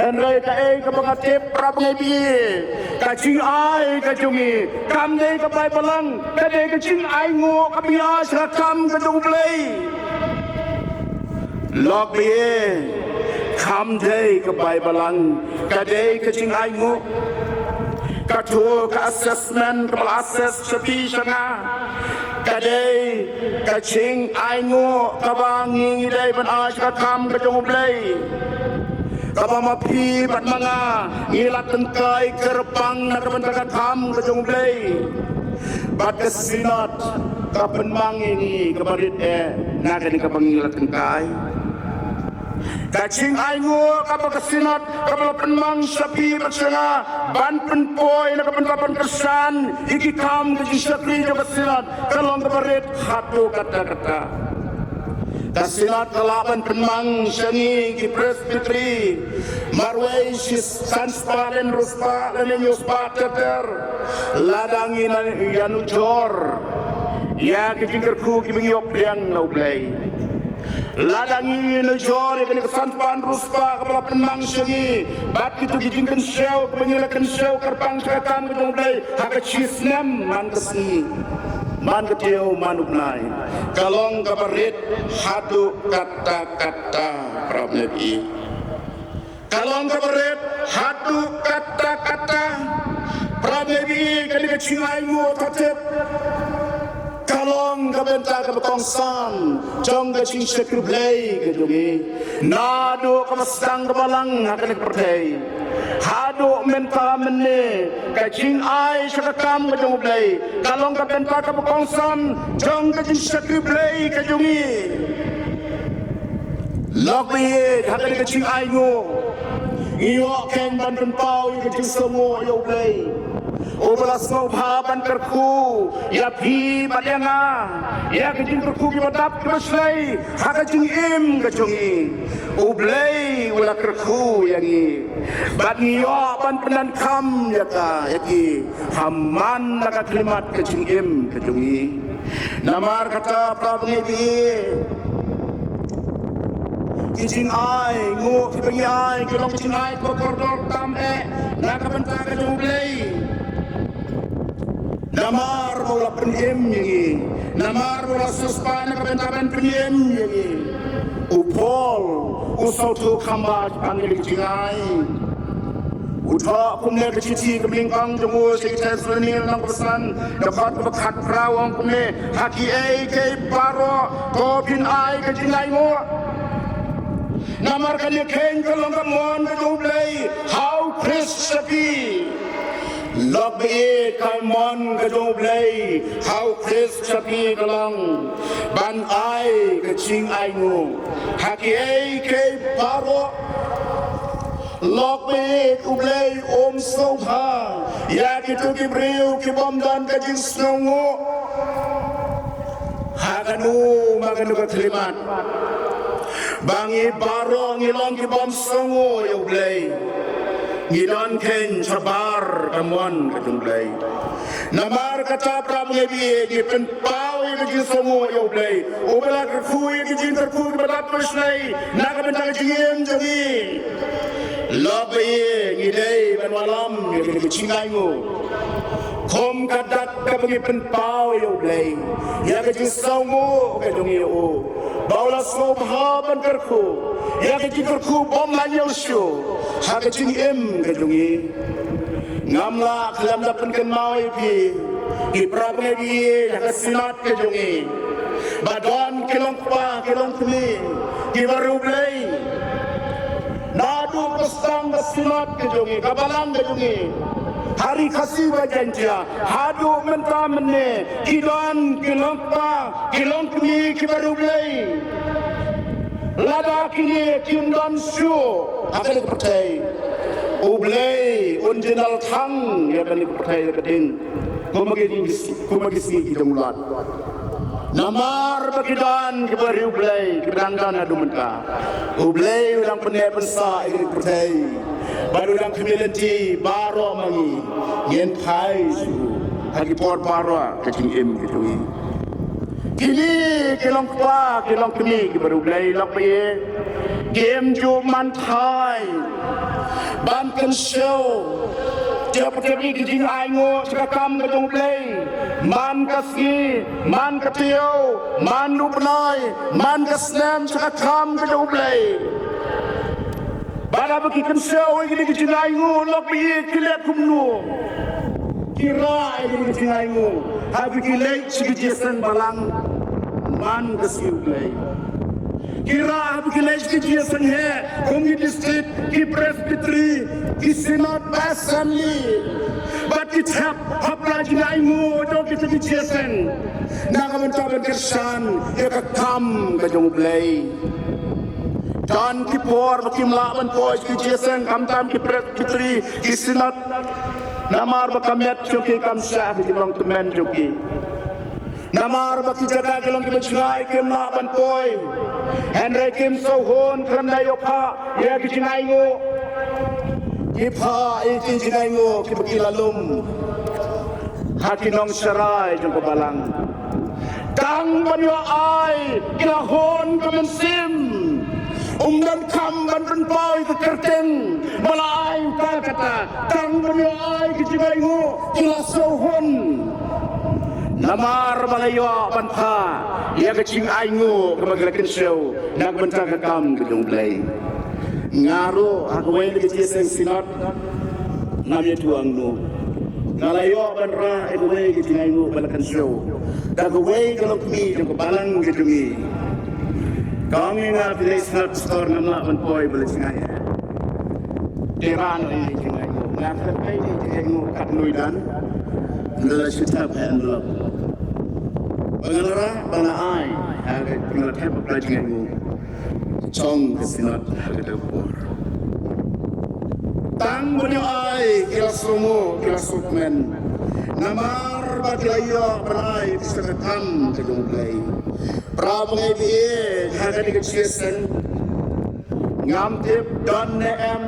Hynrei kaei kaba nga tip, para bangeit, ka jingai ka jong ngi kam dei ka bai balang, ka dei ka jingainguh kaba ngi ai sha ka kam ka jong U Blei. Lok ba ïa, kam dei ka bai balang, ka dei ka jingainguh. Kato ka assessment kaba la assess sha phi sha nga, ka dei ka jingainguh kaba ngi dei ban ai sha ka kam ka jong U Blei. Kaba ma phi bad ma nga ngi la tyngkai kyrpang na ka bynta ka kam ka jong U Blei. Bad ka Synod ka pynmang ïa ngi kaba rit eh na kane kaba ngi la tyngkai. Ka jingainguh kaba ka Synod kaba la pynmang sha phi bad sha nga ban pynpoi na ka bynta ban kyrshan ïa ki kam ka jingshakri jong ka Synod ka long kaba rit haduh katta katta. Ka Synod ka lah ban pynmang sha ngi ki Presbytery marwei shi san spah lane hynriew spah lane hynñiew spah ter ter. Lada ngi ïanujor ïa ki jingkyrkhu kiba ngi ïoh pdiang na U Blei. Lada ngi ïanujor ïa kane ka san spah hynriew spah kaba la pynmang sha ngi bad kito ki jingkynshew kiba ngi la kynshew kyrpang sha ka kam ka jong U Blei ha ka shi snem, man ka sngi, man ka taïew, man u bnai, ka long kaba rit haduh katta katta, para bangeit. Ka long kaba rit haduh katta katta, para bangeit. Kane ka jingainguh thok tip ka long ka bynta kaba kongsan jong ka jingshakri Blei ka jong ngi. Naduh kaba sdang ka Balang ha kane ka pyrthei haduh mynta mynne, ka jingai sha ka kam ka jong U Blei ka long ka bynta kaba kongsan jong ka jingshakri Blei ka jong ngi. Lok baieit, ha kane ka jingainguh ngi ïoh khein ban pynpaw ïa ka jingsngewnguh ïa U Blei uba la sngewbha ban kyrkhu ïa phi bad ïa nga ïa ka jingkyrkhu kiba dap kiba shlei ha ka jingim ka jong ngi. U Blei u la kyrkhu ïa ngi bad ngi ïoh ban pyndonkam ïa ka, ïa ki ha man la ka khyllipmat ka jingim ka jong ngi. Namar kata, para bangeit, ki jingainguh kiba ngi ai ki long ki jingai kiba kordor tam eh na ka bynta ka jong U Blei. Namar ba u la pynim ïa ngi, namar ba u la siewspah na ka bynta ban pynim ïa ngi. U Paul u sngewthuh kham bha shaphang kine ki jingai. U thoh kumne ha ka shithi kaba nyngkong jong u sha ki Thessaloni lynnong kaba san, dkhot kaba khatphra, u ong kumne: Ha kiei kiei baroh to phin ai ka jingainguh. Namar kane keiñ ka long ka mon ka jong U Blei ha U Khrist sha phi. Lok baieit, ka mon ka jong U Blei ha U Khrist sha phi ka long ban ai ka jingainguh ha kiei kiei baroh. Lok baieit, U Blei um sngewbha ïa kito ki briew ki bym don ka jingsngewnguh. Ha kano ma kano ka khyllipmat, ba ngi baroh ngi long ki bym sngewnguh ïa U Blei, ngi don khein shabar ka mon ka jong U Blei. Namar kata, para bangeit, ngi pynpaw ïa ka jingsngewnguh ïa U Blei uba la kyrkhu ïa ki jingkyrkhu kiba dap kiba shlei na ka bynta ka jingim jong ngi. Lok baieit, ngi dei ban wallam ïa ka jingainguh kum ka dak kaba ngi pynpaw ïa U Blei ïa ka jingsngewnguh ka jong ngi ïa u, ba u la sngewbha ban kyrkhu ïa ka jingkyrkhu bym la ñiew shuh ha ka jingim ka jong ngi. Ngam lah khlem da pynkynmaw ïa phi ki para bangeit ha ka Synod ka jong ngi, ba don ki longkpa ki longkmie kiba riewblei. Naduh ba sdang ka Synod ka jong ngi, ka Balang ka jong ngi, ha Ri Khasi bad Jaiñtia, haduh mynta mynne, ki don ki longkpa ki longkmie kiba riewblei. Lada kine kim don shuh ha kane ka pyrthei, U Blei un jynthang ïa kane ka pyrthei ka ding, kumba ki, kumba ki sngi ki jong u Lot. Namar ba ki don kiba riewblei kiba dang don haduh mynta. U Blei u dang pynneh pynsah ïa kane ka pyrthei bad u dang khmih lynti baroh ma ngi, ngin phai sha u ha ki por baroh ka jingim ka jong ngi. Kine ki longkpa ki longkmie kiba riewblei, lok baieit, kim ju man thai ban kynshew tep tep ïa ki jingainguh sha ka kam ka jong U Blei, man ka sngi, man ka taïew, man u bnai, man ka snem sha ka kam ka jong U Blei. Bad haba ki kynshew ïa kine ki jingainguh, lok baieit, ki leh kumno? Ki rah ïa kine ki jingainguh haba ki leit sha ki jingïaseng balang man ka sngi U Blei. Ki rah haba ki leit sha ki jingïaseng heh kum ki district, ki presbytery, ki synod, ba assembly, bad ki thep hapdeng jingaiñguh jong kita ki jingïaseng, na ka bynta ban kyrshan ïa ka kam ka jong U Blei. Don ki por ba kim lah ban poi ki jingïaseng, khamtam ki presbytery, ki synod, namar ba ka met jong ki kam shah ha ki longkmen jong ki. Namar ba ki jaka ki long kiba jngai, kim lah ban poi. Hynrei kim sngewhun khlem da ïoh phah ïa ki jingaiñguh. Ki phah ïa ki jingaiñguh kiba ki la lum ha ki nongsharai jong ka balang. Tang ban ïoh ai ki la hun ka mynsiem. Um donkam ban pynpaw ïa ka kyrteng ba la ai uta kata. Tang ban ïoh ai ki jingaiñguh ki la sngewhun. Namar ba la ïoh ban phah ïa ka jingaiñguh kaba ki la kynshew na ka bynta ka kam ka jong U Blei. Nga ruh ha kawei na ki jingïaseng synod, ngam ïathuh hangno, nga la ïoh ban rah ïa kawei ka jingaiñguh ba la kynshew da kawei ka longkmie jong ka balang ka jong ngi. Ka ong ïa nga, phi leit synod pastor, ngam lah ban poi ba la jngai. Te rah noh ïa ka jingaiñguh. Nga khlem peit ïa ka jingaiñguh katno i don. Nga la shu thep ha envelope. Ba nga la rah, ba nga la ai ha ka, ba nga la thep ha ka jingaiñguh jong ka synod ha kata ka por. Tang ban ïoh ai ki la sngewmut, ki la sngewkmen. Namar ba ki la ïoh ban ai pisa ka kam ka jong U Blei. Para bangeit, ha kane ka jingïaseng, ngam tip don ne em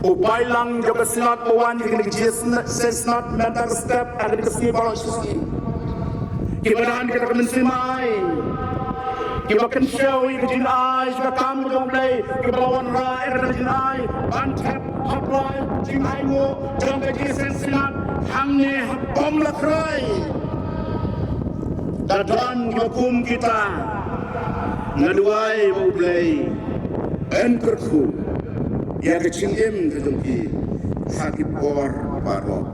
u bailang jong ka synod ba wan ha kane ka jingïaseng synod mynta ka step ha kane ka sngi baroh shi sngi. Kiba don kata ka mynsiem ai, kiba kynshew ïa ka jingai sha ka kam ka jong U Blei, kiba la wanrah ïa kata ka jingai ban thep hapdeng jingaiñguh jong ka jingïaseng synod hangne ha Kong Lakrai. Lada don kiba kum kita, nga duwai ba U Blei un kyrkhu ïa ka jingim ka jong ki ha ki por baroh.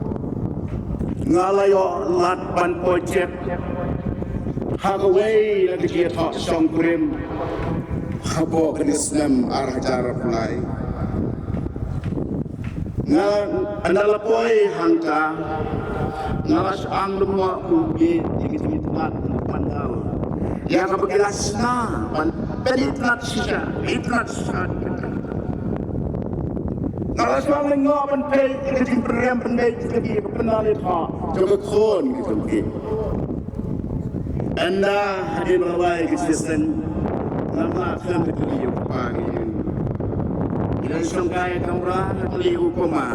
Nga la ïoh lad ban poi check ha kawei na ka jingïathoh shongkurim hapoh kane ka snem ar hajar arphew lai. Nga, ynda la poi hangta, nga la shah ong lyngngoh kumne ïa ka jingïatynnad pandal, ïa kaba ki la shna ban pynïatynnad shisha, itynnad shisha. Nga la shah ong lyngngoh ban peit ïa ka jingpynrem pynbeit jong ka pandal ïathoh jong ka khun ka jong ki. Ynda hadien ba la wai ka jingïaseng, ngam lah khlem da kylli ïa u kpa ka ïing. Ngi la shong kai kamra, nga kylli ïa u, koma,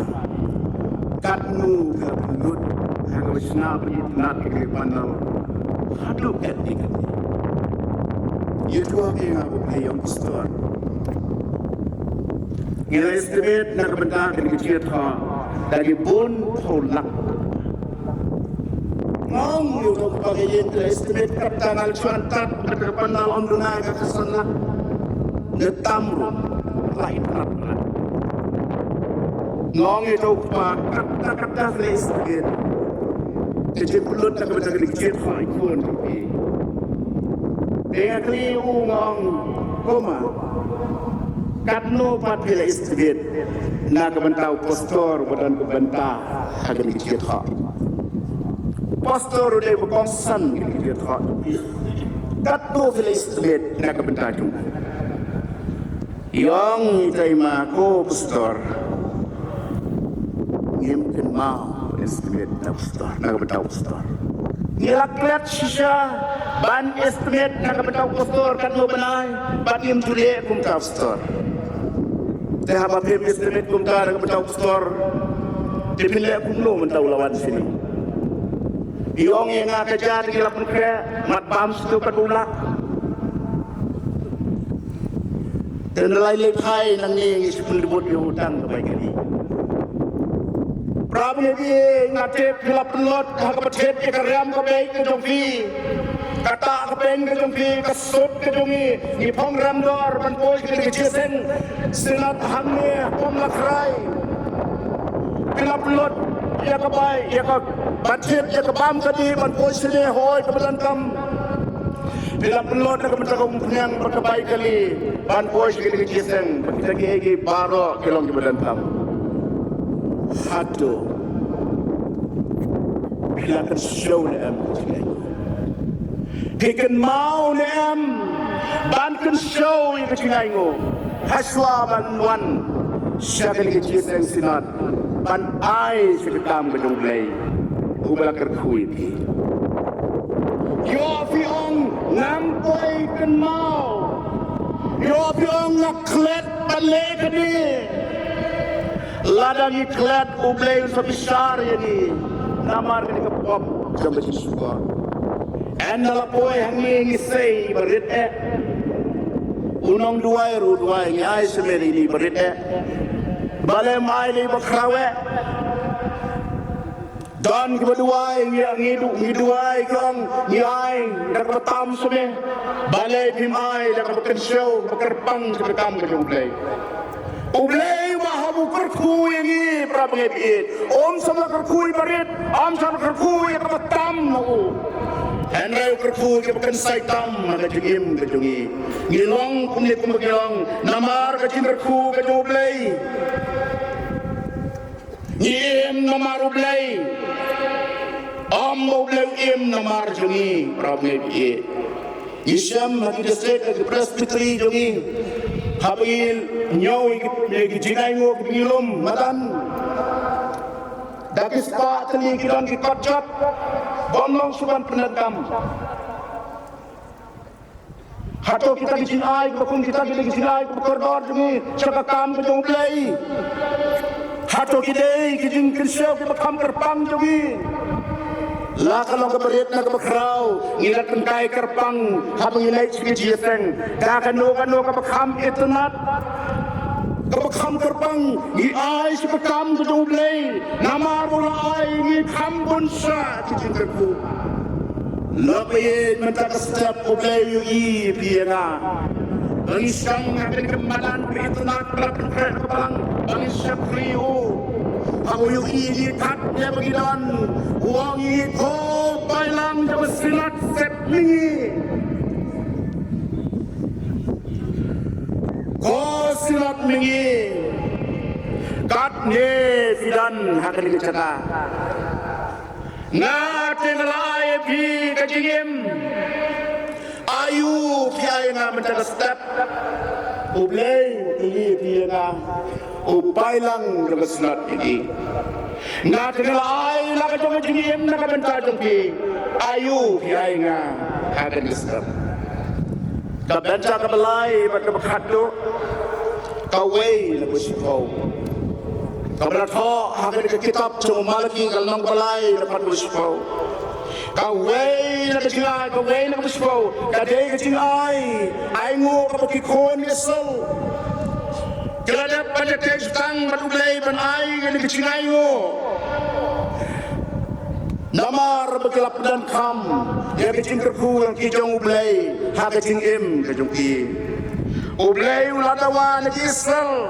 katno ka pynlut ha kaba shna pynïatynnad ïa ka pandal haduh katne katne? Ïathuh ïa nga, u kpa ka ïing, ong, pastor, ngi la estimate na ka bynta kane ka jingïathoh da ki bun phew lak. Nga ong ïa uta u kpa ka ïing, phi la estimate katta? Nga la shu antad kata ka pandal, ym duna ïa ka khatsan lak. Ne tam ruh, la itynnad. Nga ong ïa uta u kpa, katta katta phi la estimate ka jingpynlut na ka bynta kane ka jingïathoh ïa ki khun jong phi? Te nga kylli ïa u, nga ong, koma, katno pat phi la estimate na ka bynta u pastor ba don ka bynta ha kane ka jingïathoh? U pastor u dei uba kongsan ha kane ka jingïathoh. Katno phi la estimate na ka bynta jong u? I ong ita i ma, ko pastor, ngim kynmaw estimate na pastor, na ka bynta u pastor. Ngi la klet shisha ban estimate na ka bynta u pastor katno ban ai, bad ngim ju leh kumta, pastor. Te haba phim estimate kumta na ka bynta u pastor, te phin leh kumno mynta u la wan shane? I ong ïa nga, ka jia te ngi la pynkhreh, mat bam shuh katto katne lak. Te ynda la leit phai nangne ngi shu pynlubut ïa u tang ka bai kali. Para bangeit, nga tip phi la pynlut ha kaba thied ïa ka riam ka beit ka jong phi, ka tah ka peng ka jong phi, ka sut ka jong ngi. Ngi phong rem dor ban poi ha kane ka jingïaseng synod hangne ha Kong Lakrai. Phi la pynlut ïa ka bai, ïa ka, ba thied ïa ka bam ka dih ban poi shane, hoi kaba donkam. Phi la pynlut na ka bynta ka umphniang bad ka bai kali. ban poi sha kane ka jingïaseng ba kita kiei kiei baroh ki long kiba donkam. Hato phi la kynshew ne em? Phi kynmaw ne em ban kynshew ïa ka jingainguh hashuwa ban wan sha kane ka jingïaseng Synod ban ai sha ka kam ka jong U Blei uba la kyrkhu ïa phi? Ïoh phi ong ngam poi kynmaw. Ïoh phi ong nga klet ban leh kane. Lada ngi klet, U Blei un sa bishar ïa ngi namar kane ka pop jong ka jingshukor. Ynda la poi ha ngi, ngi sei ba rit eh. U nongduwai ruh u duwai, ngi ai sha Meri, ngi ba rit eh. Balei ym ai lei ba khraw eh? Don kiba duwai, ngi, ngi du, ngi duwai, ki ong ngi ai da kaba tam sha me. Balei phim ai da kaba kynshew, kaba kyrpang sha ka kam ka jong U Blei? U Blei uba hap u kyrkhu ïa ngi, para bangeit, um shym la kyrkhu ïa ba rit, um shym la kyrkhu ïa kaba tam na u. Hynrei u kyrkhu ïa kaba kynsai tam ha ka jingim ka jong ngi. Ngi long kumne kumba ngi long namar ka jingkyrkhu ka jong U Blei. Ngi im namar U Blei. Ym ba U Blei u im namar jong ngi, para bangeit. Ngi shem ha ki district, ha ki presbytery jong ngi, haba ngi ñiew ïa ki, ïa ki jingainguh kiba ngi lum madan da ki spah tylli, ki don ki kot jot bym long shuh ban pyndonkam. Hato kita ki jingai kiba kum kita ki dei ki jingai kiba kordor jong ngi sha ka kam ka jong U Blei? Hato ki dei ki jingkynshew kiba kham kyrpang jong ngi? La ka long kaba rit ne kaba khraw, ngi la tyngkai kyrpang haba ngi leit sha ki jingïaseng. Da kano kano kaba kham itynnad, kaba kham kyrpang, ngi ai sha ka kam ka jong U Blei. Namar ba u la ai ïa ngi kham bun sha ki jingkyrkhu. Lok ba ïeit, mynta ka step U Blei u ïohi ïa phi ïa nga. Ba ngi shong ha kane ka madan ba itynnad, ba la pynkhreh ka balang, ba ngi shakri ïa u. Haba u ïohi ïa ngi katne ba ngi don, u ong ïa ngi, ko paidlang jong ka Synod, set mihngi. Ko Synod mihngi, katne phi don ha kane ka jaka. Nga te nga la ai ïa phi ka jingim. Aïu phi ai ïa nga mynta ka step? U Blei u ïohi ïa phi ïa nga, u paidlang jong ka Synod mihngi. Nga te nga la ai la ka jong ka jingim na ka bynta jong phi. Aïu phi ai ïa nga ha kane ka step? Ka bynta kaba lai bad kaba khatduh, kawei na kaba shiphew. Kaba la thoh ha kane ka kitab jong u Malaki, ka lynnong kaba lai, dkhot kaba shiphew. Kawei na ka jingai, kawei na kaba shiphew, ka dei ka jingai ainguh kaba ki khun Israel ki la dep ban ïateh jutang bad U Blei ban ai kane ka jingainguh. Namar ba ki la pyndonkam ïa ka jingkyrkhu jong ki jong U Blei ha ka jingim ka jong ki. U Blei u la dawa na ki Israel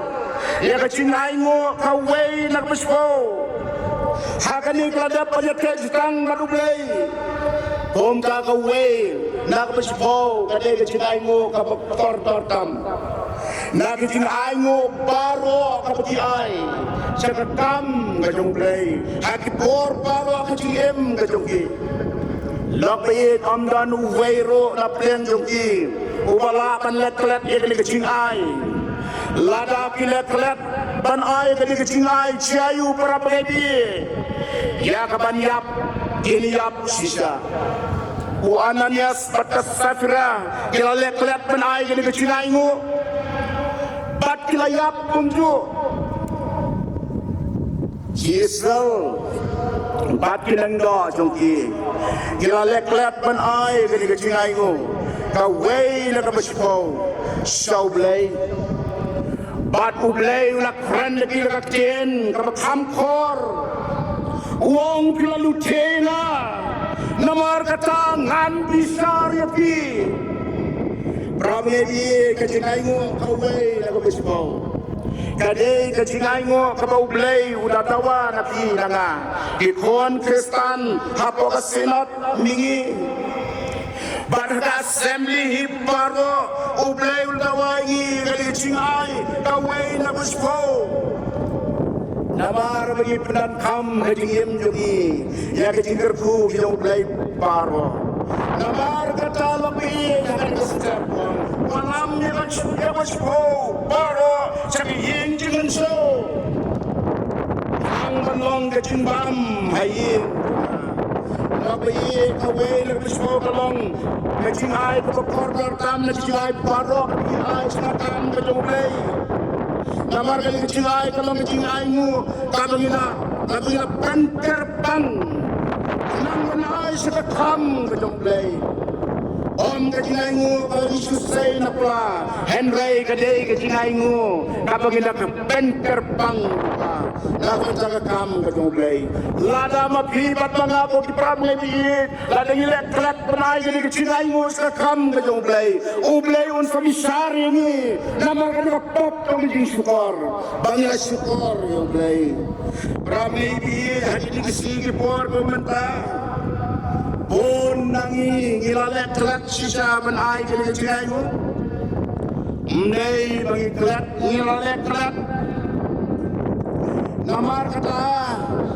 ïa ka jingainguh kawei na kaba shiphew. Ha kane ki la dep ban ïateh jutang bad U Blei. Kumta kawei na kaba shiphew ka dei ka jingainguh kaba tor tor tam. Na ki jingainguh baroh kaba ki ai sha ka kam ka jong U Blei ha ki por baroh ka jingim ka jong ki. Lok ba ïeit, ym don uwei ruh na pdeng jong ki uba lah ban leh klet ïa kane ka jingai. Lada ki leh klet ban ai kane ka jingai, jia ïa u, para bangeit, ïa ka ban ïap kin ïap shisha. U Ananias bad ka Saphira ki la leh klet ban ai kane ka jingainguh bad ki la ïap kumjuh. Ki Israel bad ki nongdoh jong ki ki la leh klet ban ai kane ka jingainguh kawei na kaba shiphew sha U Blei. Bad U Blei u la kren ïa ki da ka ktien kaba kham khor. U ong, phi la lute ïa nga, namar kata ngan bishar ïa phi. Para bangeit, ka jingainguh kawei na kaba shiphew ka dei ka jingainguh kaba U Blei u da dawa na phi na nga, ki khun Khristan hapoh ka Synod mihngi. Bad ha ka assembly hi baroh U Blei u la dawa ïa ngi ka jingai kawei na ka shiphew. Namar ba ngi pyndonkam ka jingim jong ngi ïa ka jingkyrkhu jong U Blei baroh. Namar kata la phi ïa ka step wan. Wan lam ïa ka shiphew baroh sha ka ïing jingmynsiem. Tang ban long ka jingbam ha ïing. Kaba ïa kawei na ka shiphew ka long ka jingai kaba kordor tam na ka jingai baroh kaba ngi ai sha ka kam ka jong U Blei. Namar ka jingai ka long ka jingai nguh kaba ngi la, kaba ngi la pynker pang. Nang ban ai sha ka kam ka jong U Blei. Ym ka jingai nguh ba ngi shu sei na pla, hynrei ka dei ka jingai nguh kaba ngi la pynker pang na ka bynta ka kam ka jong U Blei. Lada ma phi bad ma nga, ko ki para bangeit, lada ngi leh klet ban ai kane ka jingai nguh sha ka kam ka jong U Blei, U Blei un sa bishar ïa ngi namar kane ka pop jong ka jingshukor ba ngi la shukor ïa U Blei. Para bangeit, ha kine ki sngi ki por ba mynta, bun na ngi ngi la leh klet shisha ban ai kane ka jingai nguh. Ym dei ba ngi klet, ngi la leh klet. Namar kata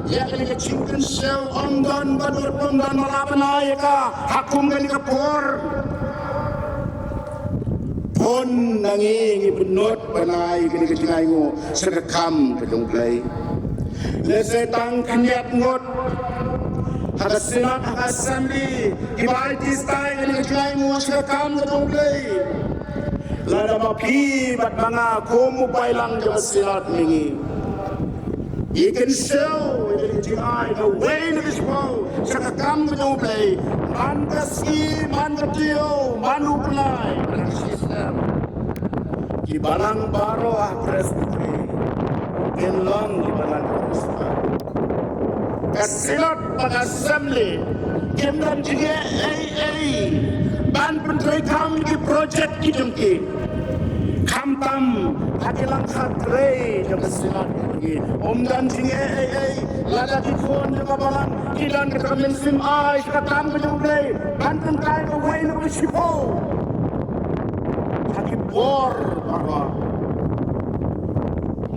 ïa kane ka jingkynshew ym don ba nud, ym don ba lah ban ai ïa ka ha kum kane ka por. Bun na ngi ngi bynnud ban ai kane ka jingai nguh sha ka kam ka jong U Blei. Lehse tang khyndiat ngut ha ka Synod, ha ka Assembly, kiba ai tista ïa kane ka jingai nguh sha ka kam ka jong U Blei. Lada ma phi bad ma nga kum u paidlang jong ka Synod mynta, ngi kynshew ïa ka jingai kawei na ka shiphew sha ka kam ka jong U Blei. Man ka sngi, man ka taïew, man u bnai, man ka shisnem. Ki balang baroh ha Presbytery kin long ki balang baroh. Ka Synod bad ka Assembly kim don jingeh ei ei ban pyntreikam ki project ki jong ki. Khamtam ha ki lyngkha trei jong ka Synod jong ki, ym don jingeh ei ei. Lada ki khun jong ka balang ki don ka mynsiem ai sha ka kam ka jong U Blei ban tyngkai kawei na ka shiphew ha ki por baroh.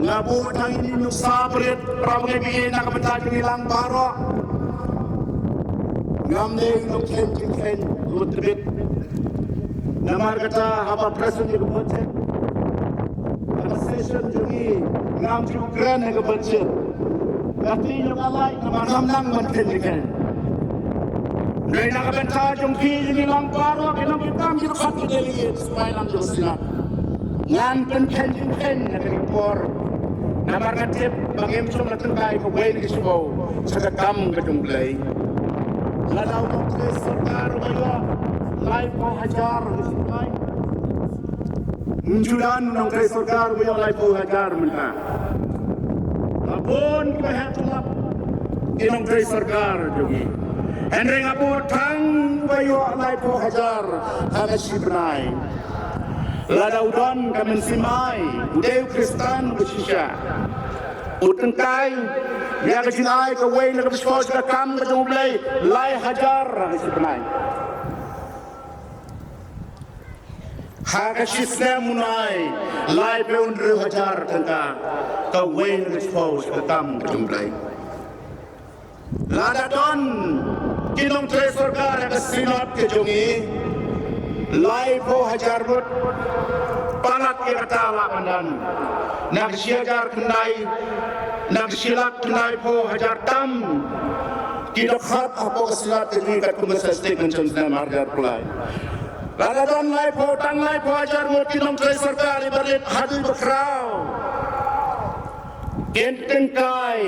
Nga buh tang ïa ine i nuksa barit, para bangeit, na ka bynta jong ngi lang baroh. Ngam dei u nongkheiñ jingkheiñ ruh tbit. Namar kata haba present ïa ka budget, ha ka session jong ngi, ngam ju kren ïa ka budget. Nga tieng ïa ka lait namar ngam nang ban kheiñ jingkheiñ. Hynrei na ka bynta jong phi, jong ngi lang baroh, ki nongkitkam, ki dkhot, ki delegates, paidlang jong ka Synod, ngan pynkheiñ jingkheiñ ha kane ka por. Namar nga tip ba ngim shym la tyngkai kawei na ka shiphew sha ka kam ka jong U Blei. Lada u nongtrei sorkar u ba ïoh laiphew hajar, ym ju don u nongtrei sorkar u ba ïoh laiphew hajar mynta. La bun kiba heh tulop ki nongtrei sorkar jong ngi. Hynrei nga buh tang u ba ïoh laiphew hajar ha ka shi bnai. Lada u don ka mynsiem ai, u dei u Khristan uba shisha, u tyngkai ïa ka jingai kawei na ka shiphew sha ka kam ka jong U Blei, lai hajar ha ka shi bnai. Ha ka shi snem un ai laiphew hynriew hajar tyngka, kawei na ka shiphew sha ka kam ka jong U Blei. Lada don ki nongtrei sorkar ha ka Synod ka jong ngi, laiphew hajar ngut, palat ïa kata lah ban don. Na ka shi hajar khyndai, na ka shi lak khyndaiphew hajar tam ki dkhot hapoh ka Synod ka jong ngi katkum ka statistic mynshem snem ar hajar arphew lai. Lada don laiphew, tang laiphew hajar ngut ki nongtrei sorkar, iba rit haduh ba khraw, kin tyngkai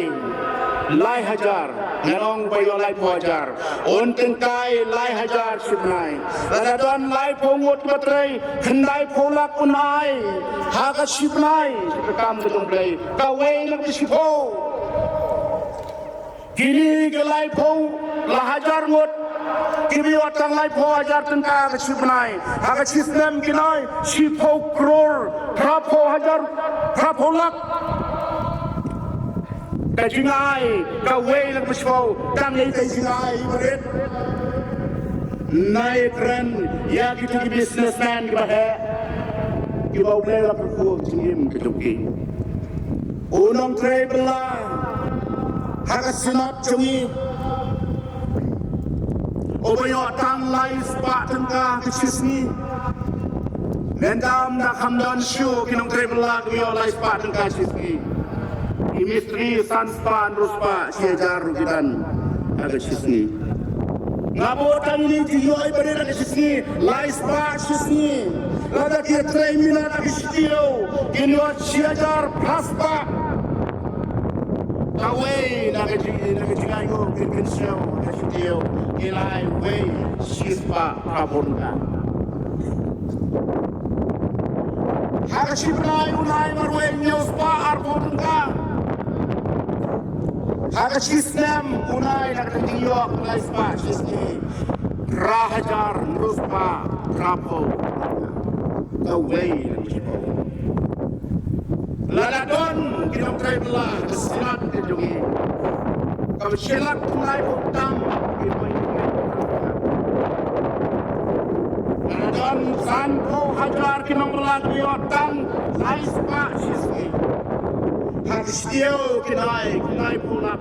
lai hajar. Ngan ong ba ïoh laiphew hajar, un tyngkai lai hajar shi bnai. Lada don laiphew ngut kiba trei, khyndaiphew lak un ai ha ka shi bnai sha ka kam ka jong U Blei, kawei na ka shiphew. Kine ki laiphew la hajar ngut kiba ïoh tang laiphew hajar tyngka ha ka shi bnai, ha ka shi snem kin ai shiphew klur, phraphew hajar, phraphew lak. Ka jingai kawei na ka shiphew, tang ïa ka jingai barit. Nai kren ïa kito ki businessman kiba heh, kiba U Blei la kyrkhu ha ka jingim ka jong ki. U nongtrei bylla ha ka Synod jong ngi uba ïoh tang lai spah tyngka ha ka shisngi. Mynta ym da kham don shuh ki nongtrei bylla kiba ïoh lai spah tyngka shisngi. Ki mistri san spah, hynriew spah, shi hajar ruh ki don ha ka shisngi. Nga bud tang ine, ki ïoh baroh ha ka shisngi lai spah shisngi. Lada ki trei minot ha ka shi taïew kin ïoh shi hajar phra spah. Kawei na ka jing, na ka jingainguh kin kynshew ha ka shi taïew ki la ai wei shi spah phra phew tyngka. Ha ka shi bnai un ai marwei hynñiew spah arphew tyngka. Ha ka shi snem un ai na ka jingïoh lai spah shisngi phra hajar hynriew spah phra phew. Kawei na ka shi phew. Lada don ki nongtrei bylla ha ka Synod ka jong ngi, kaba shi lak khyndai phew tam ki poi. Lada don san phew hajar ki nongbylla kiba ïoh tang lai spah shisngi, ha ka shi taïew kin ai khyndai phew lak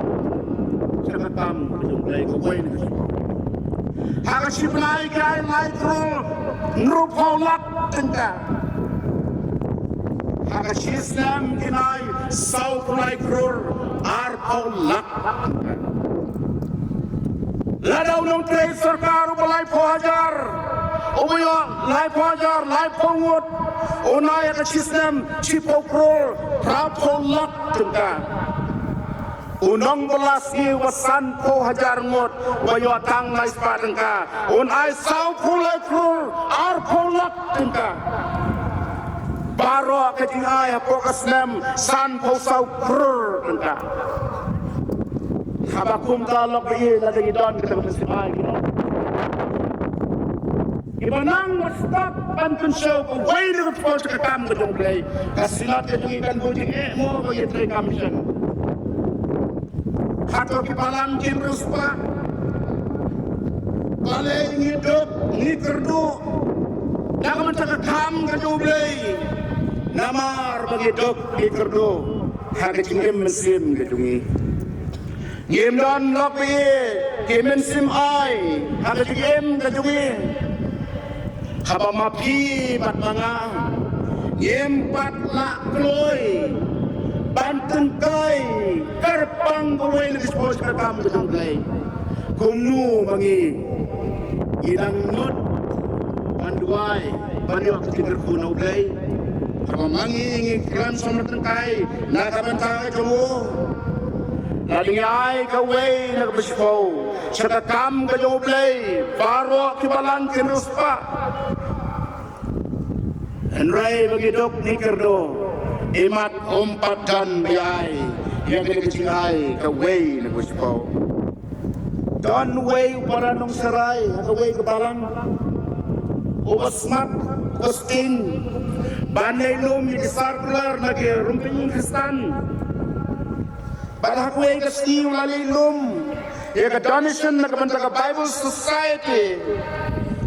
sha ka kam ka jong U Blei, kawei na ka shi phew. Ha ka shi bnai ki ai lai klur hynriew phew lak tyngka. Ha ka shi snem kin ai saw phew lai klur arphew lak. Lada u nongtrei sorkar uba lai phew hajar, uba ïoh lai phew hajar, lai phew ngut, un ai ha ka shi snem shiphew klur phra phew lak tyngka. U nongbylla sngi uba san phew hajar ngut uba ïoh tang lai spah tyngka un ai saw phew lai klur arphew lak tyngka. Baroh ka jingai hapoh ka snem san phew saw klur tyngka. Haba kumta lok ba ïa lada ngi don kata ka mynsiem ai, you know. Kiba nang ba stop ban kynshew kawei na ka jingpynshong ka kam ka jong U Blei. Ka Synod ka jong ngi kan buh jingeh mo ba ïa trei kam mission. Hato ki balang ki riewspah. Balei ngi duk ngi kyrduh na ka bynta ka kam ka jong U Blei? Namar ba ngi duk ngi kyrduh ha ka jingim mynsiem ka jong ngi. Ngim don lok ba ïa ki mynsiem ai ha ka jingim ka jong ngi. Haba ma phi bad ma nga ngim pat lah kloi ban tyngkai kyrpang kawei na ka jingpynshong ka kam ka jong U Blei, kumno ma ngi ngi dang nud ban duwai ban ïoh ka jingkyrkhu na U Blei? Haba ma ngi ngi kren sumar tyngkai na ka bynta ka jong u, lada ngi ai kawei na kaba shiphew sha ka kam ka jong U Blei, baroh ki balang ki riewspah. Hynrei ba ngi duk ngi kyrduh, imat um pat don ba ïa ai ïa kane ka jingai kawei na kaba shiphew. Don uwei u para nongsharai ha kawei ka balang, uba smat, uba sting ban leit lum ïa ki circular na ki rympei Khristan. Bad ha kawei ka sngi u la leit lum ïa ka donation na ka bynta ka Bible Society.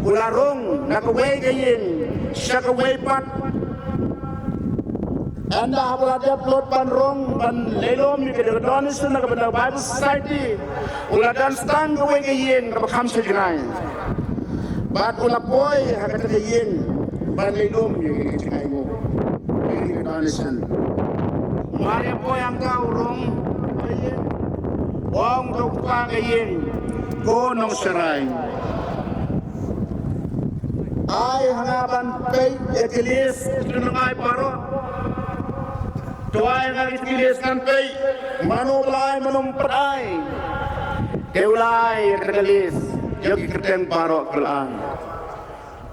U la rung na kawei ka ïing sha kawei pat. Ynda haba la dep lut ban rung ban leit lum ïa ka donation na ka bynta ka Bible Society, u la don tang kawei ka ïing kaba kham sha jngai. Bad u la poi ha kata ka ïing ban leit lum ïa ka jingaiñguh, ïa ka donation. Mar ïa poi hangta u rung ha ïing, u ong ha uta u kpa ka ïing, ko nongsharai, ai ha nga ban peit ïa ki list ki nongai baroh. To ai ha nga ki list ngan peit mano ba la ai, mano ba ym pat ai. Te u la ai ïa ka list ïa ki kyrteng baroh ba la ai.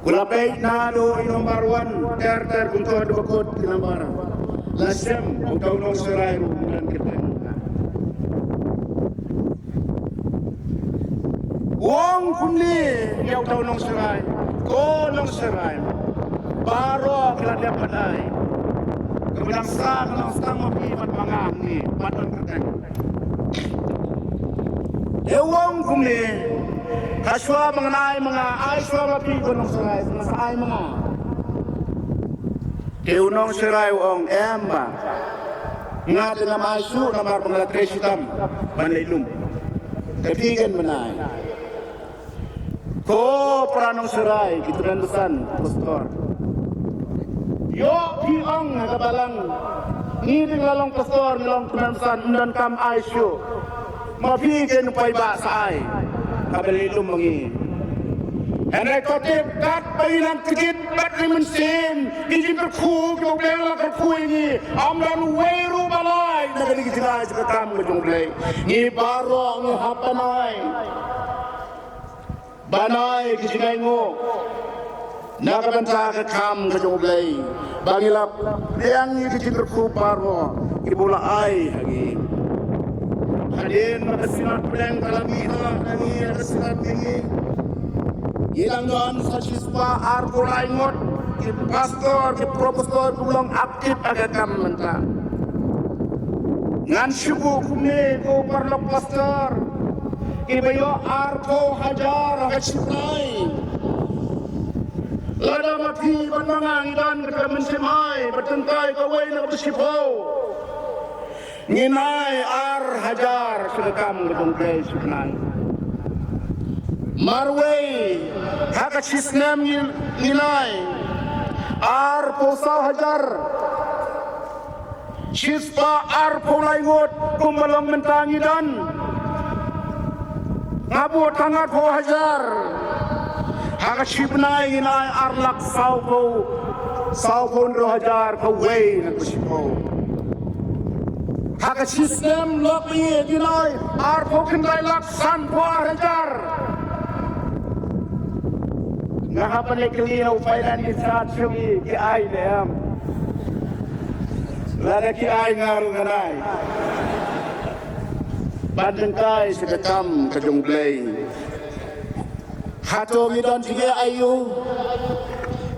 U la peit naduh i number one ter ter kumto haduh ba kut ki number. La shem uta u nongsharai ruh u don kyrteng. U ong kumne ïa uta u nongsharai, ko nongsharai, baroh ki la dep ban ai. Kaba dang sah ka long tang ma phi bad ma nga hangne, bad don kyrteng. Te u ong kumne, Hashwa ba ngan ai ma nga, ai shwa ma phi ko nongsharai, ba ngan sa ai ma nga. Te u nongsharai u ong, em bah, nga te ngam ai shuh namar ba nga la trei shitom ban leit lum. Te phi ken ban ai. Ko para nongsharai, ki tymmen basan, pastor. Ïoh phi ong ha ka balang, ngi dei la long pastor, ngi long tymmen basan, ym donkam ai shuh. Ma phi ken u paidbah sa ai. Haba leit lum ma ngi. Hynrei to tip, katba ngi nang kjit bad ngi mynsiem, ki jingkyrkhu kiba U Blei u la kyrkhu ïa ngi, ym don uwei ruh ba lait na kane ka jingai jong ka kam ka jong U Blei. Ngi baroh ngi hap ban ai. Ban ai ki jingainguh na ka bynta ka kam ka jong U Blei, ba ngi la pdiang ïa ki jingkyrkhu baroh kiba u la ai ha ngi. Hadien ba ka Synod pdeng ka la mih noh na ngi, ka Synod ngi, ngi dang don sa shispah arphew lai ngut ki pastor, ki pro pastor kiba long active ha ka kam mynta. Ngan shu buh kumne, ko paralok pastor, kiba ïoh arphew hajar ha ka shipnai. Lada ma phi bad ma nga ngi don kata ka mynsiem ai, ba tyngkai kawei na kaba shiphew, ngin ai ar hajar sha ka kam ka jong U Blei shipnai. Marwei ha ka shisnem ngin, ngin ai arphew saw hajar. Shispah arphew lai ngut kumba long mynta ngi don. Nga buh tang arphew hajar. Ha ka shipnai ngin ai ar lak sawphew, sawphew hynriew hajar kawei na ka shiphew. Ha ka shisnem lok ïa ngin ai arphew khyndai lak sanphew ar hajar. Nga hap ban leh kylli na u finance in charge jong ngi, ki ai ne em. Lada ki ai nga ruh ngan ai. Ban tyngkai sha ka kam ka jong U Blei. Hato ngi don jingeh aïu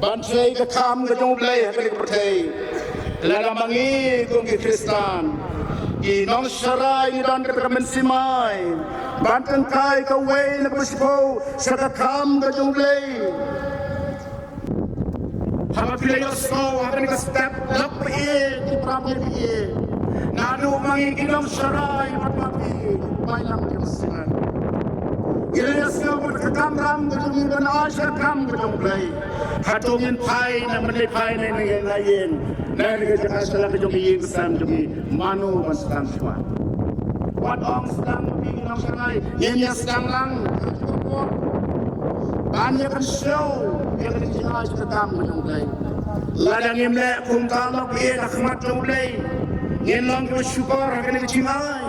ban trei ka kam ka jong U Blei ha kane ka pyrthei? Lada ma ngi kum ki Khristan, ki nongsharai ngi don kata ka mynsiem ai ban tyngkai kawei na kaba shiphew sha ka kam ka jong U Blei. Haba phi la ïohsngew ha kane ka step, lok ba ïeit, ki para bangeit ba ïeit, naduh ma ngi ki nongsharai bad ma phi, ba ïa ngi ki Khristan, ngi la ïohsngew ba ka kamram ka jong ngi ban ai sha ka kam ka jong U Blei. Hato ngin phai ne em, ngin phai ne em, ngin ïeng na ka jaka sha la ka jong ka ïing ka sem jong ngi? Mano ban sdang shuwa? Wat ong sdang ma phi ki nongsharai, ngin ïa sdang lang. Ban ïa kynshew ïa ka jingai sha ka kam ka jong U Blei. Lada ngim leh kumta, lok ïa ka khmat jong U Blei, ngin long kiba shukor ha kane ka jingai.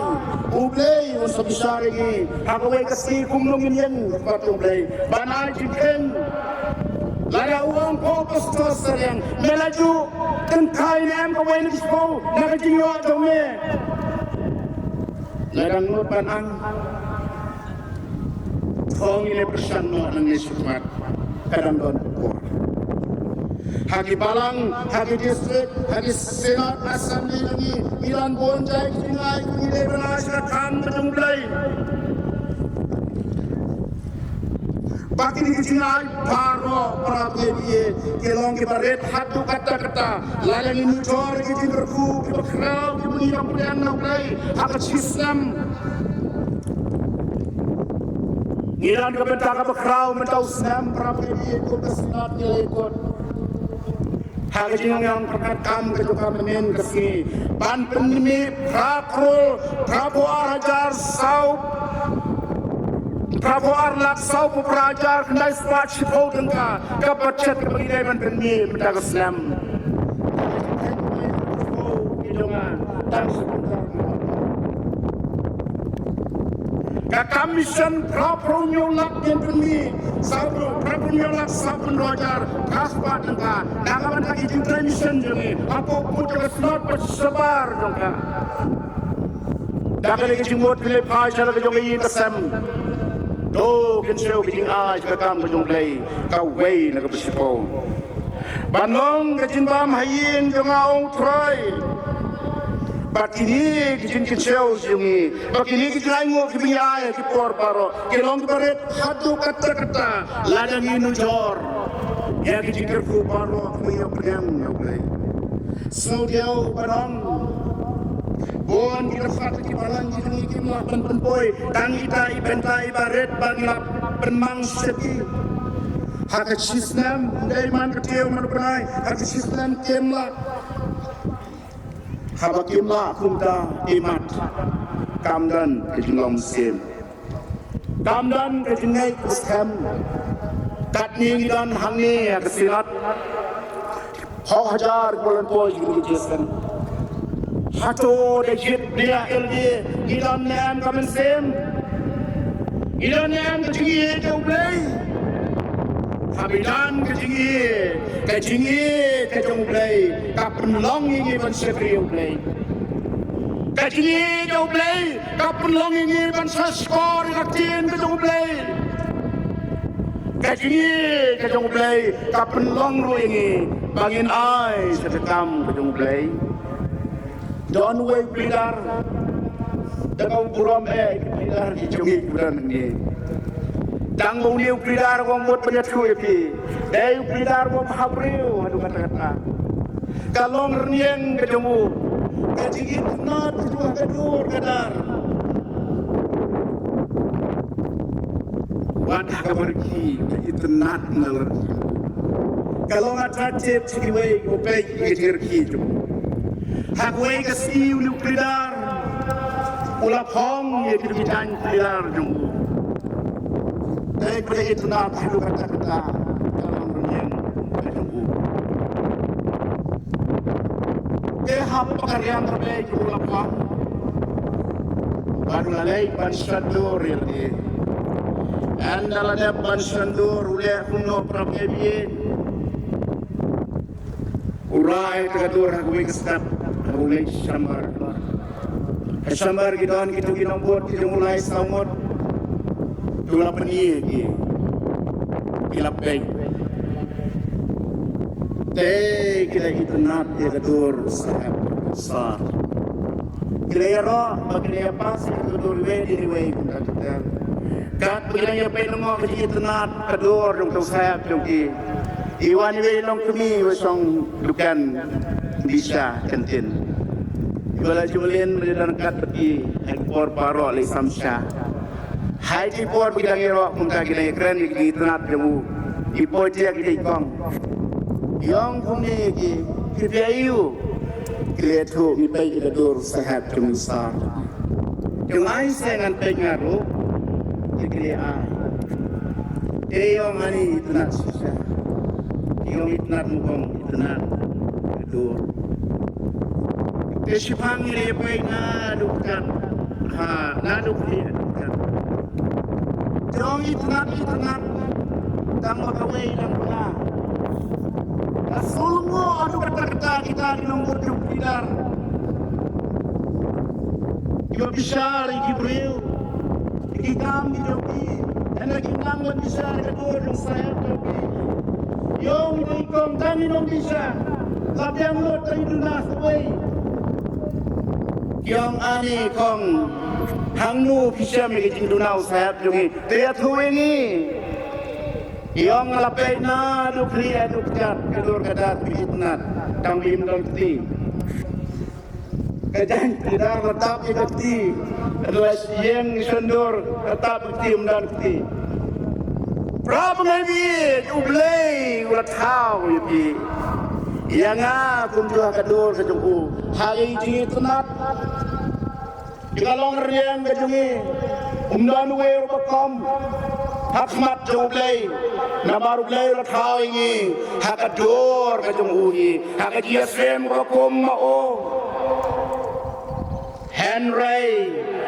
U Blei un sa bishar ïa ngi ha kawei ka sngi kumno ngin ïeng ha khmat jong U Blei ban ai jingkheiñ. Lada u ong ko Pastor Sariang, me la ju tyngkai ne em kawei na ka shiphew na ka jingïoh jong me? Lada ngut ban ang, to ngin ïa pyrshang noh nangne shakhmat, ka dang don por. Ha ki balang, ha ki district, ha ki Synod Assembly jong ngi, ngi don bun jait ki jingai kiba ngi dei ban ai sha ka kam ka jong U Blei. Ba kine ki jingai baroh, para bangeit, ki long kiba rit haduh katta katta. Lada ngi monitor ki jingkyrkhu kiba khraw kiba ngi ïoh pdiang na U Blei ha ka shisnem. Ngi don ka bynta kaba khraw mynta u snem, para bangeit, kum ka Synod ngi la ïakut ha ka jingïaryngkat kam ka jong ka mynnin ka sngi ban pynmih phra klur phraphew ar hajar saw, phraphew ar lak sawphew phra hajar khyndai spah shiphew tyngka, ka budget kaba ngi dei ban pynmih mynta ka snem. Ka commission phraphew hynñiew lak ngin pynmih, sawphew, phraphew hynñiew lak sawphew hynriew hajar phra spah tyngka na ka bynta ki jingtrei mission jong ngi hapoh pud jong ka Synod ba shabar jong ka. Da kane ka jingmut ngi leit phai sha la ka jong ka ïing ka sem. To kynshew ka jingai sha ka kam ka jong U Blei kawei na kaba shiphew. Ban long ka jingbam ha ïing jong nga, ong U Trai. Ba kine ki jingkynshew jong ngi, ba kine ki jingainguh kiba ngi ai ha ki por baroh, ki long kiba rit haduh katta katta, lada ngi nujor ïa ki jingkyrkhu baroh kiba ngi ïoh pdiang na U Blei. Sngewdiaw ban ong, bun ki dkhot ki balang jong ngi kim lah ban pynpoi tang ita i bynta iba rit ba ngi lah pynmang sha ki. Ha ka shisnem, ym dei man ka tiew man u bnai, ha ka shisnem kim lah. Haba kim lah kumta, imat, kam don ka jinglong mynsiem, kam don ka jingngeit skhem. Katne ngi don hangne ha ka Synod, hok hajar ki ba la poi jingkynshew. Hato da jied bniah ïalade ngi don ne em ka mynsiem? Ngi don ne em ka jingïeit ïa U Blei? Haba don ka jingïeit, ka jingïeit ka jong U Blei ka pynlong ïa ngi ban shakri ïa U Blei. Ka jingïeit ïa U Blei ka pynlong ïa ngi ban sngap shkor ïa ka ktien ka jong U Blei. Ka jingïeit ka jong U Blei ka pynlong ruh ïa ngi ba ngin ai sha ka kam ka jong U Blei. Don uwei u plie dar, da kaba burom eh ki plie dar ki jong ngi ki don hangne. Tang ba une u plie dar u ong mut ban ïathuh ïa phi, dei u plie dar u ong ha briew haduh katta katta. Ka long rynïeng ka jong u, ka jingitynnad ka jong u ha ka dur ka dar. Wat ha kaba rkhie ka itynnad na la rkhie. Ka long attractive sha kiwei kiba peit ïa ka jingrkhie jong u. Ha kawei ka sngi une u plie dar u la phong ïa ki dujaiñ plie dar jong u. Te ka itynnad haduh katta katta ka long rynïeng ka jong u. Te haba ka riam ka bei ka u la phong bad u la leit ban shon dur ïa lade. Ynda la dep ban shon dur u leh kumno para bangeit? U rai ïa ka dur ha kawei ka step, u leit shambar. Ha shambar ki don kito ki nongbud ki jong u lai saw ngut. Ki la pyni ïa ki. Ki la peit. Te ki la itynnad ïa ka dur sahep sar. Ki la ïaroh ba ki la ïa pass ïa ka dur iwei dien iwei kumta ter ter. Katba ki la ïa peit lyngngoh ka jingitynnad ka dur jong uto u sahep jong ki, i wan iwei i longkmie iba shong dukan bisha, canteen. Iba la ju mlien ba la don kat bad ki ha ki por baroh, la i sam sha. Ha ki por ba ki dang ïaroh kumta ki dang ïakren ïa ki jingitynnad jong u. I poi tiak i dei i kong. I ong kumne ïa ki, phi phi aïu? Ki la ïathuh, ngi peit ïa ka dur sahep jong u sar. Te ai seh ngan peit nga ruh. Te ki la ai. Te i ong ani itynnad shisha. I ong itynnad, mo kong, itynnad ka dur. Te shiphang i la ïa peit naduh kjat. Ha, naduh khlieh haduh kjat. Te ong itynnad, itynnad. Tang ba kawei lang pla. Ka sngewlyngngoh haduh katta katta kita ki nongbud jong u plie dar. Kiba bishar ïa ki briew, ïa ki kam ki jong ki. Ynda kim nang ban bishar ïa ka dur jong u sahep jong ki. I ong ïa i kong, tang i nongbishar. La biang lut tang i duna kawei. I ong ani kong, hangno phi shem ïa ka jingduna u sahep jong ngi? Te ïathuh ïa ngi. I ong nga la peit naduh khlieh haduh kjat, ka dur ka dar ka itynnad, tang ba im don kti. Ka jaiñ plie dar la tap ïa ka kti. Ka la ïeng shon dur, la tap ïa ka kti, ym don kti. Para bangeit, U Blei u la thaw ïa phi, ïa nga kumjuh ha ka dur ka jong u. Ha ka jingitynnad. Ïa ka long rynïeng ka jong ngi. Um don uwei ruh ba kum ha khmat jong U Blei. Namar U Blei u la thaw ïa ngi ha ka dur ka jong u hi, ha ka jingïasyriem kaba kum ma u. Hynrei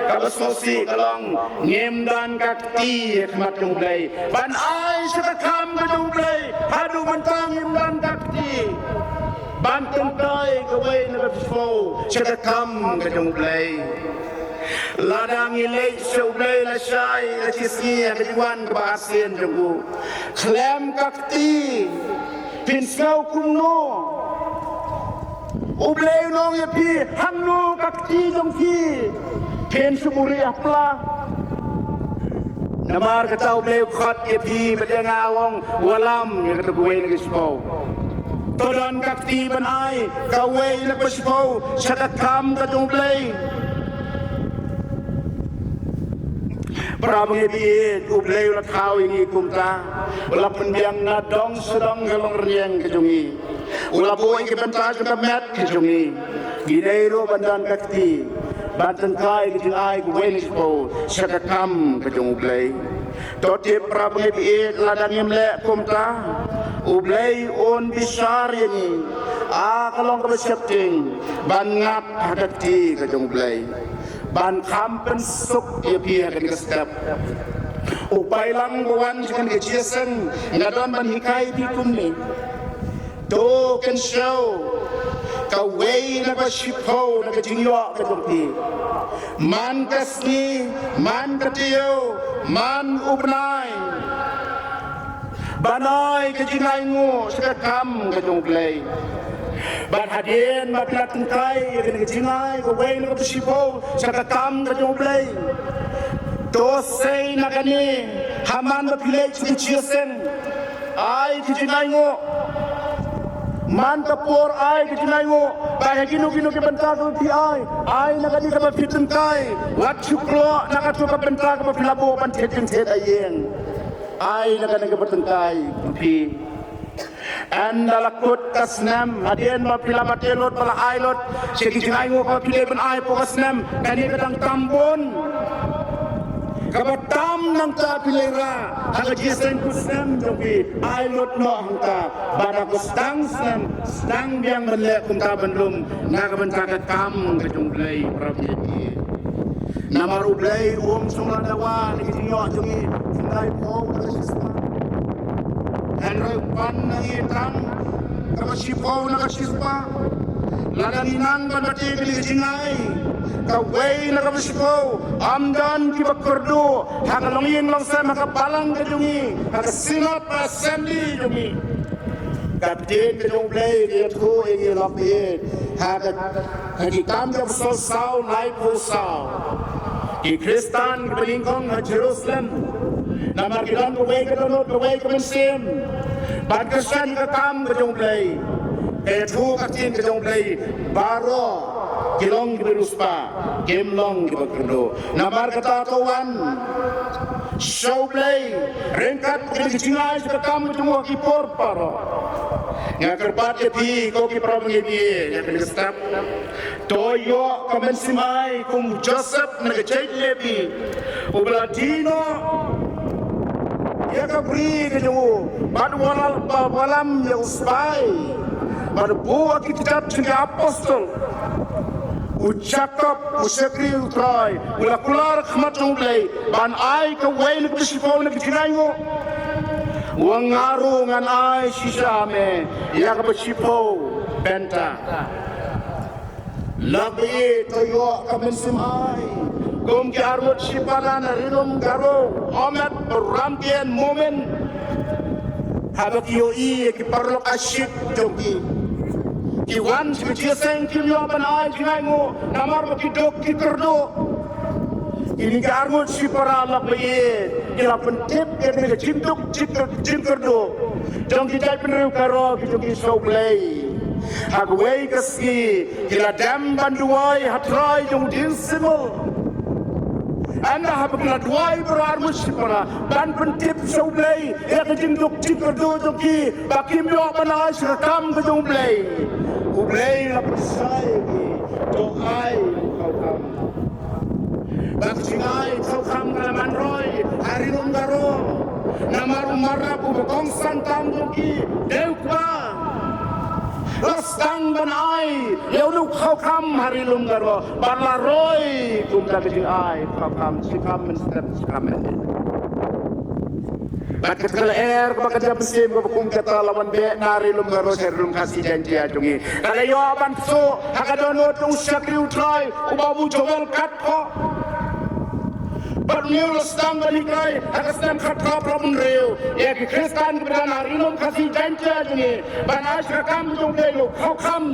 kaba sngewsih ka long, ngim don ka kti ha khmat jong U Blei ban ai sha ka kam ka jong U Blei. Haduh mynta ngim don ka kti ban kynthoh kawei na ka phew sha ka kam ka jong U Blei. Lada ngi leit sha U Blei lashai lashisngi ha ka jingwan kaba arsien jong u khlem ka kti, phin sngew kumno? U Blei u ong ïa phi, hangno ka kti jong phi? Phin shu buhrieh ha pla. Namar kata U Blei u khot ïa phi bad ïa nga u ong, wallam ïa kata kawei na ka shiphew. To don ka kti ban ai kawei na ka shiphew sha ka kam ka jong U Blei. Para bangeit, U Blei u la thaw ïa ngi kumta. U la pynbiang na dong sha dong ka longrynïeng ka jong ngi. U la buh ïa ki bynta jong ka met ka jong ngi. Ngi dei ruh ban don ka kti ban tyngkai ka jingai kawei na ka shiphew sha ka kam ka jong U Blei. To tip para bangeit, lada ngim leh kumta, U Blei un bishar ïa ngi ha ka long kaba sheptieng ban ngap ha ka kti ka jong U Blei, ban kham pynsuk ïa phi ha kane ka step. U paidlang ba wan sha kane ka jingïaseng, nga don ban hikai ïa phi kumne. To kynshew kawei na ka shiphew na ka jingïoh ka jong phi. Man ka sngi, man ka taïew, man u bnai, ban ai ka jingainguh sha ka kam ka jong U Blei. Bad hadien ba phi la tyngkai ïa kane ka jingai kawei na ka shiphew sha ka kam ka jong U Blei, to sei na kane, ha man ba phi leit sha ka jingïaseng, ai ka jingainguh. Man ka por ai ka jingainguh. Ba ha kino kino ki bynta kaba phi ai, ai na kane kaba phi tyngkai. Wat shu kloh na kato ka bynta kaba phi la buh ban thied jingthied ha ïing. Ai na kane kaba tyngkai phi. Ynda la kut ka snem, hadien ba phi la bate lut, ba la ai lut sha ki jingainguh ba phi dei ban ai hapoh ka snem, kane ka dang tam bun. Kaba tam nangta phi leit rah ha ka jingïaseng kut snem jong phi, ai lut noh hangta. Bad ha ka sdang snem, sdang biang ban leh kumta ban lum na ka bynta ka kam ka jong U Blei, para bangeit. Namar U Blei um shym la dawa na ka jingïoh jong ngi, jingdai phew na ka shispah. Hynrei u pan na ngi tang kaba shiphew na ka shispah. Lada ngi nang ban bate kane ka jingai kawei na kaba shiphew, ym don kiba kyrduh ha ka longïing longsem, ha ka balang ka jong ngi, ha ka Synod, ha ka Assembly jong ngi. Ka ktien ka jong U Blei ka ïathuh ïa ngi lok ïa ha ka, ha Ki Kam ki Apostol saw, laiphew saw. Ki Khristan kiba nyngkong ha Jerusalem, namar ki don kawei ka dohnud, kawei ka mynsiem ban kyrshan ïa ka kam ka jong U Blei. Ka ïathuh ka ktien ka jong U Blei, baroh ki long kiba riewspah, kim long kiba kyrduh. Namar kata to wan sha U Blei ryngkat ka jingai sha ka kam ka jong u ha ki por baroh. Nga kyrpad ïa phi ko ki para bangeit ïa kane ka step. To ïoh ka mynsiem ai kum u Joseph na ka jaid Levi, uba la die noh ïa ka bri ka jong u, bad u wallam, ba wallam ïa u spah, bad u buh ïa ki kitab jong ki apostol. U Jakob, u shakri U Trai, u la kular ha khmat jong U Blei ban ai kawei na kaba shiphew na ka jingainguh. U ong nga ruh ngan ai shisha ha me ïa kaba shiphew bynta. Lok ba ïeit, to ïoh ka mynsiem ai kum ki arngut shipara na Ri Lum Garo, Omet, Ramtien, Momin, haba ki ïohi ïa ki paralok ashit jong ki. Ki wan sha ka jingïaseng, kim ïoh ban ai jingainguh namar ba ki duk ki kyrduh. Kine ki arngut shipara, lok ba ïeit, ki la pyntip ïa kane ka jingduk jingkyr-, jingkyrduh jong ki jaitbynriew Garo ki jong ki sha U Blei. Ha kawei ka sngi ki la dem ban duwai ha trai jong u dieng symbol. Ynda haba ki la duwai baroh arngut shipara ban pyntip sha U Blei ïa ka jingduk jingkyrduh jong ki, ba kim ïoh ban ai sha ka kam ka jong U Blei, U Blei u la pynshai ïa ki, to ai u kham. Ba ka jingai u kham ka la man roi ha Ri Lum Garo. Namar u marap uba kongsan tam jong ki dei u kpa. La sdang ban ai ïa u kham ha Ri Lum Garo, bad la roi kumta ka jingai kham, shi kham mynstep, shi kham mynstep. Bad kata ka lyer kaba kynja mynsiem kaba kum kata la wan beh na Ri Lum Garo sha Ri Lum Khasi Jaiñtia jong ngi. Ka la ïoh ban suk ha ka dohnud u shakri U Trai, u Babu Joel Khatkhoh. Bad une u la sdang ban hikai ha ka snem khatphra phra phew hynriew ïa ki Khristan kiba don ha Ri Lum Khasi Jaiñtia jong ngi ban ai sha ka kam jong U Blei ïa u kham.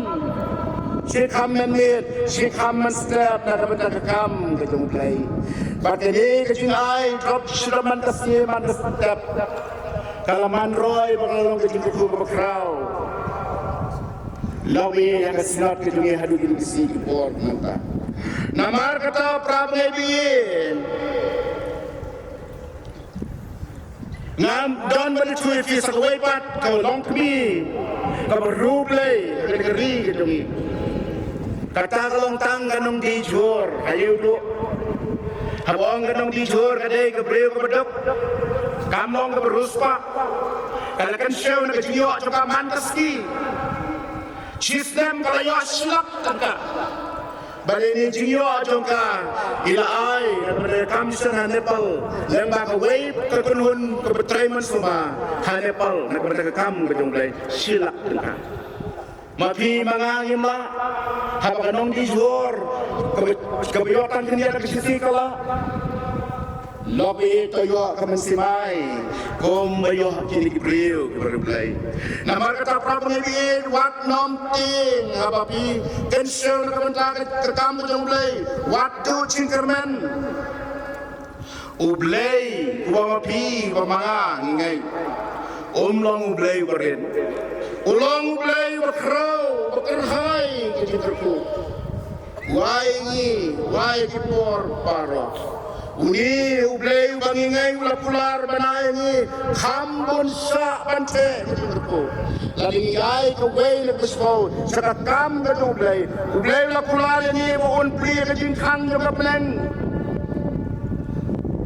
Shi kham mynmiet, shi kham mynstep na ka bynta ka kam ka jong U Blei. Bad kane ka jingai drop shi da man ka sngi man ka step, ka la man roi ba ka la long ka jingkyrkhu kaba khraw. Long ïa ka synod ka jong ngi haduh kine ki sngi ki por mynta. Namar kata para bangeit bieit, ngam don ban ïathuh ïa phi sa kawei pat ka longkmie kaba riew Blei ha kane ka ri ka jong ngi. Kata ka long tang ka nongdie jhur ha ïew duh. Haba ong ka nongdie jhur ka dei ka briew kaba duk, kam long kaba riewspah. Ka la kynshew na ka jingïoh jong ka man ka sngi. Shisnem ka la ïoh shi lak tyngka. Bad ïa kane ka jingïoh jong ka i la ai na ka bynta ka kam mission ha Nepal. Lem bad kawei ka kynhun kaba trei mynsiem ha Nepal na ka bynta ka kam ka jong U Blei, shi lak tyngka. Ma phi ma nga ngim lah. Haba ka nongdie jhur kaba, kaba ïoh tang khyndiat ka shi sngi ka lah. Lok ïa to ïoh ka mynsiem ai kumba ïoh kine ki briew kiba riew Blei. Namar kata para bangeit bieit, wat nym tieng haba phi kynshew na ka bynta ka kam ka jong U Blei. Wat duh jingkyrmen. U Blei uba ma phi uba ma nga ngi ngeit, um long U Blei uba rit. U long U Blei uba khraw, uba kyrhai ka jingkyrkhu. Wai ngi, wai ki por baroh. Une U Blei uba ngi ngeit u la kular ban ai ngi kham bun sah ban theh ka jingkyrkhu. Lada ngi ai kawei na kaba shisha sha ka kam ka jong U Blei, U Blei u la kular ïa ngi ba un plie ka jingkhang jong ka bneng,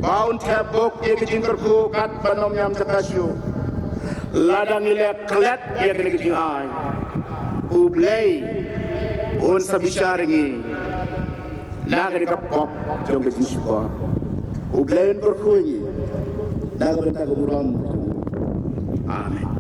ba un thep buk ïa ka jingkyrkhu katba nym ñiam jaka shuh. Lada ngi leh klet ïa kane ka jingai, U Blei un sa bishar ïa ngi na kane ka pop jong ka jingshukor. U Blei un kyrkhu ïa ngi na ka bynta ka burom. Amen.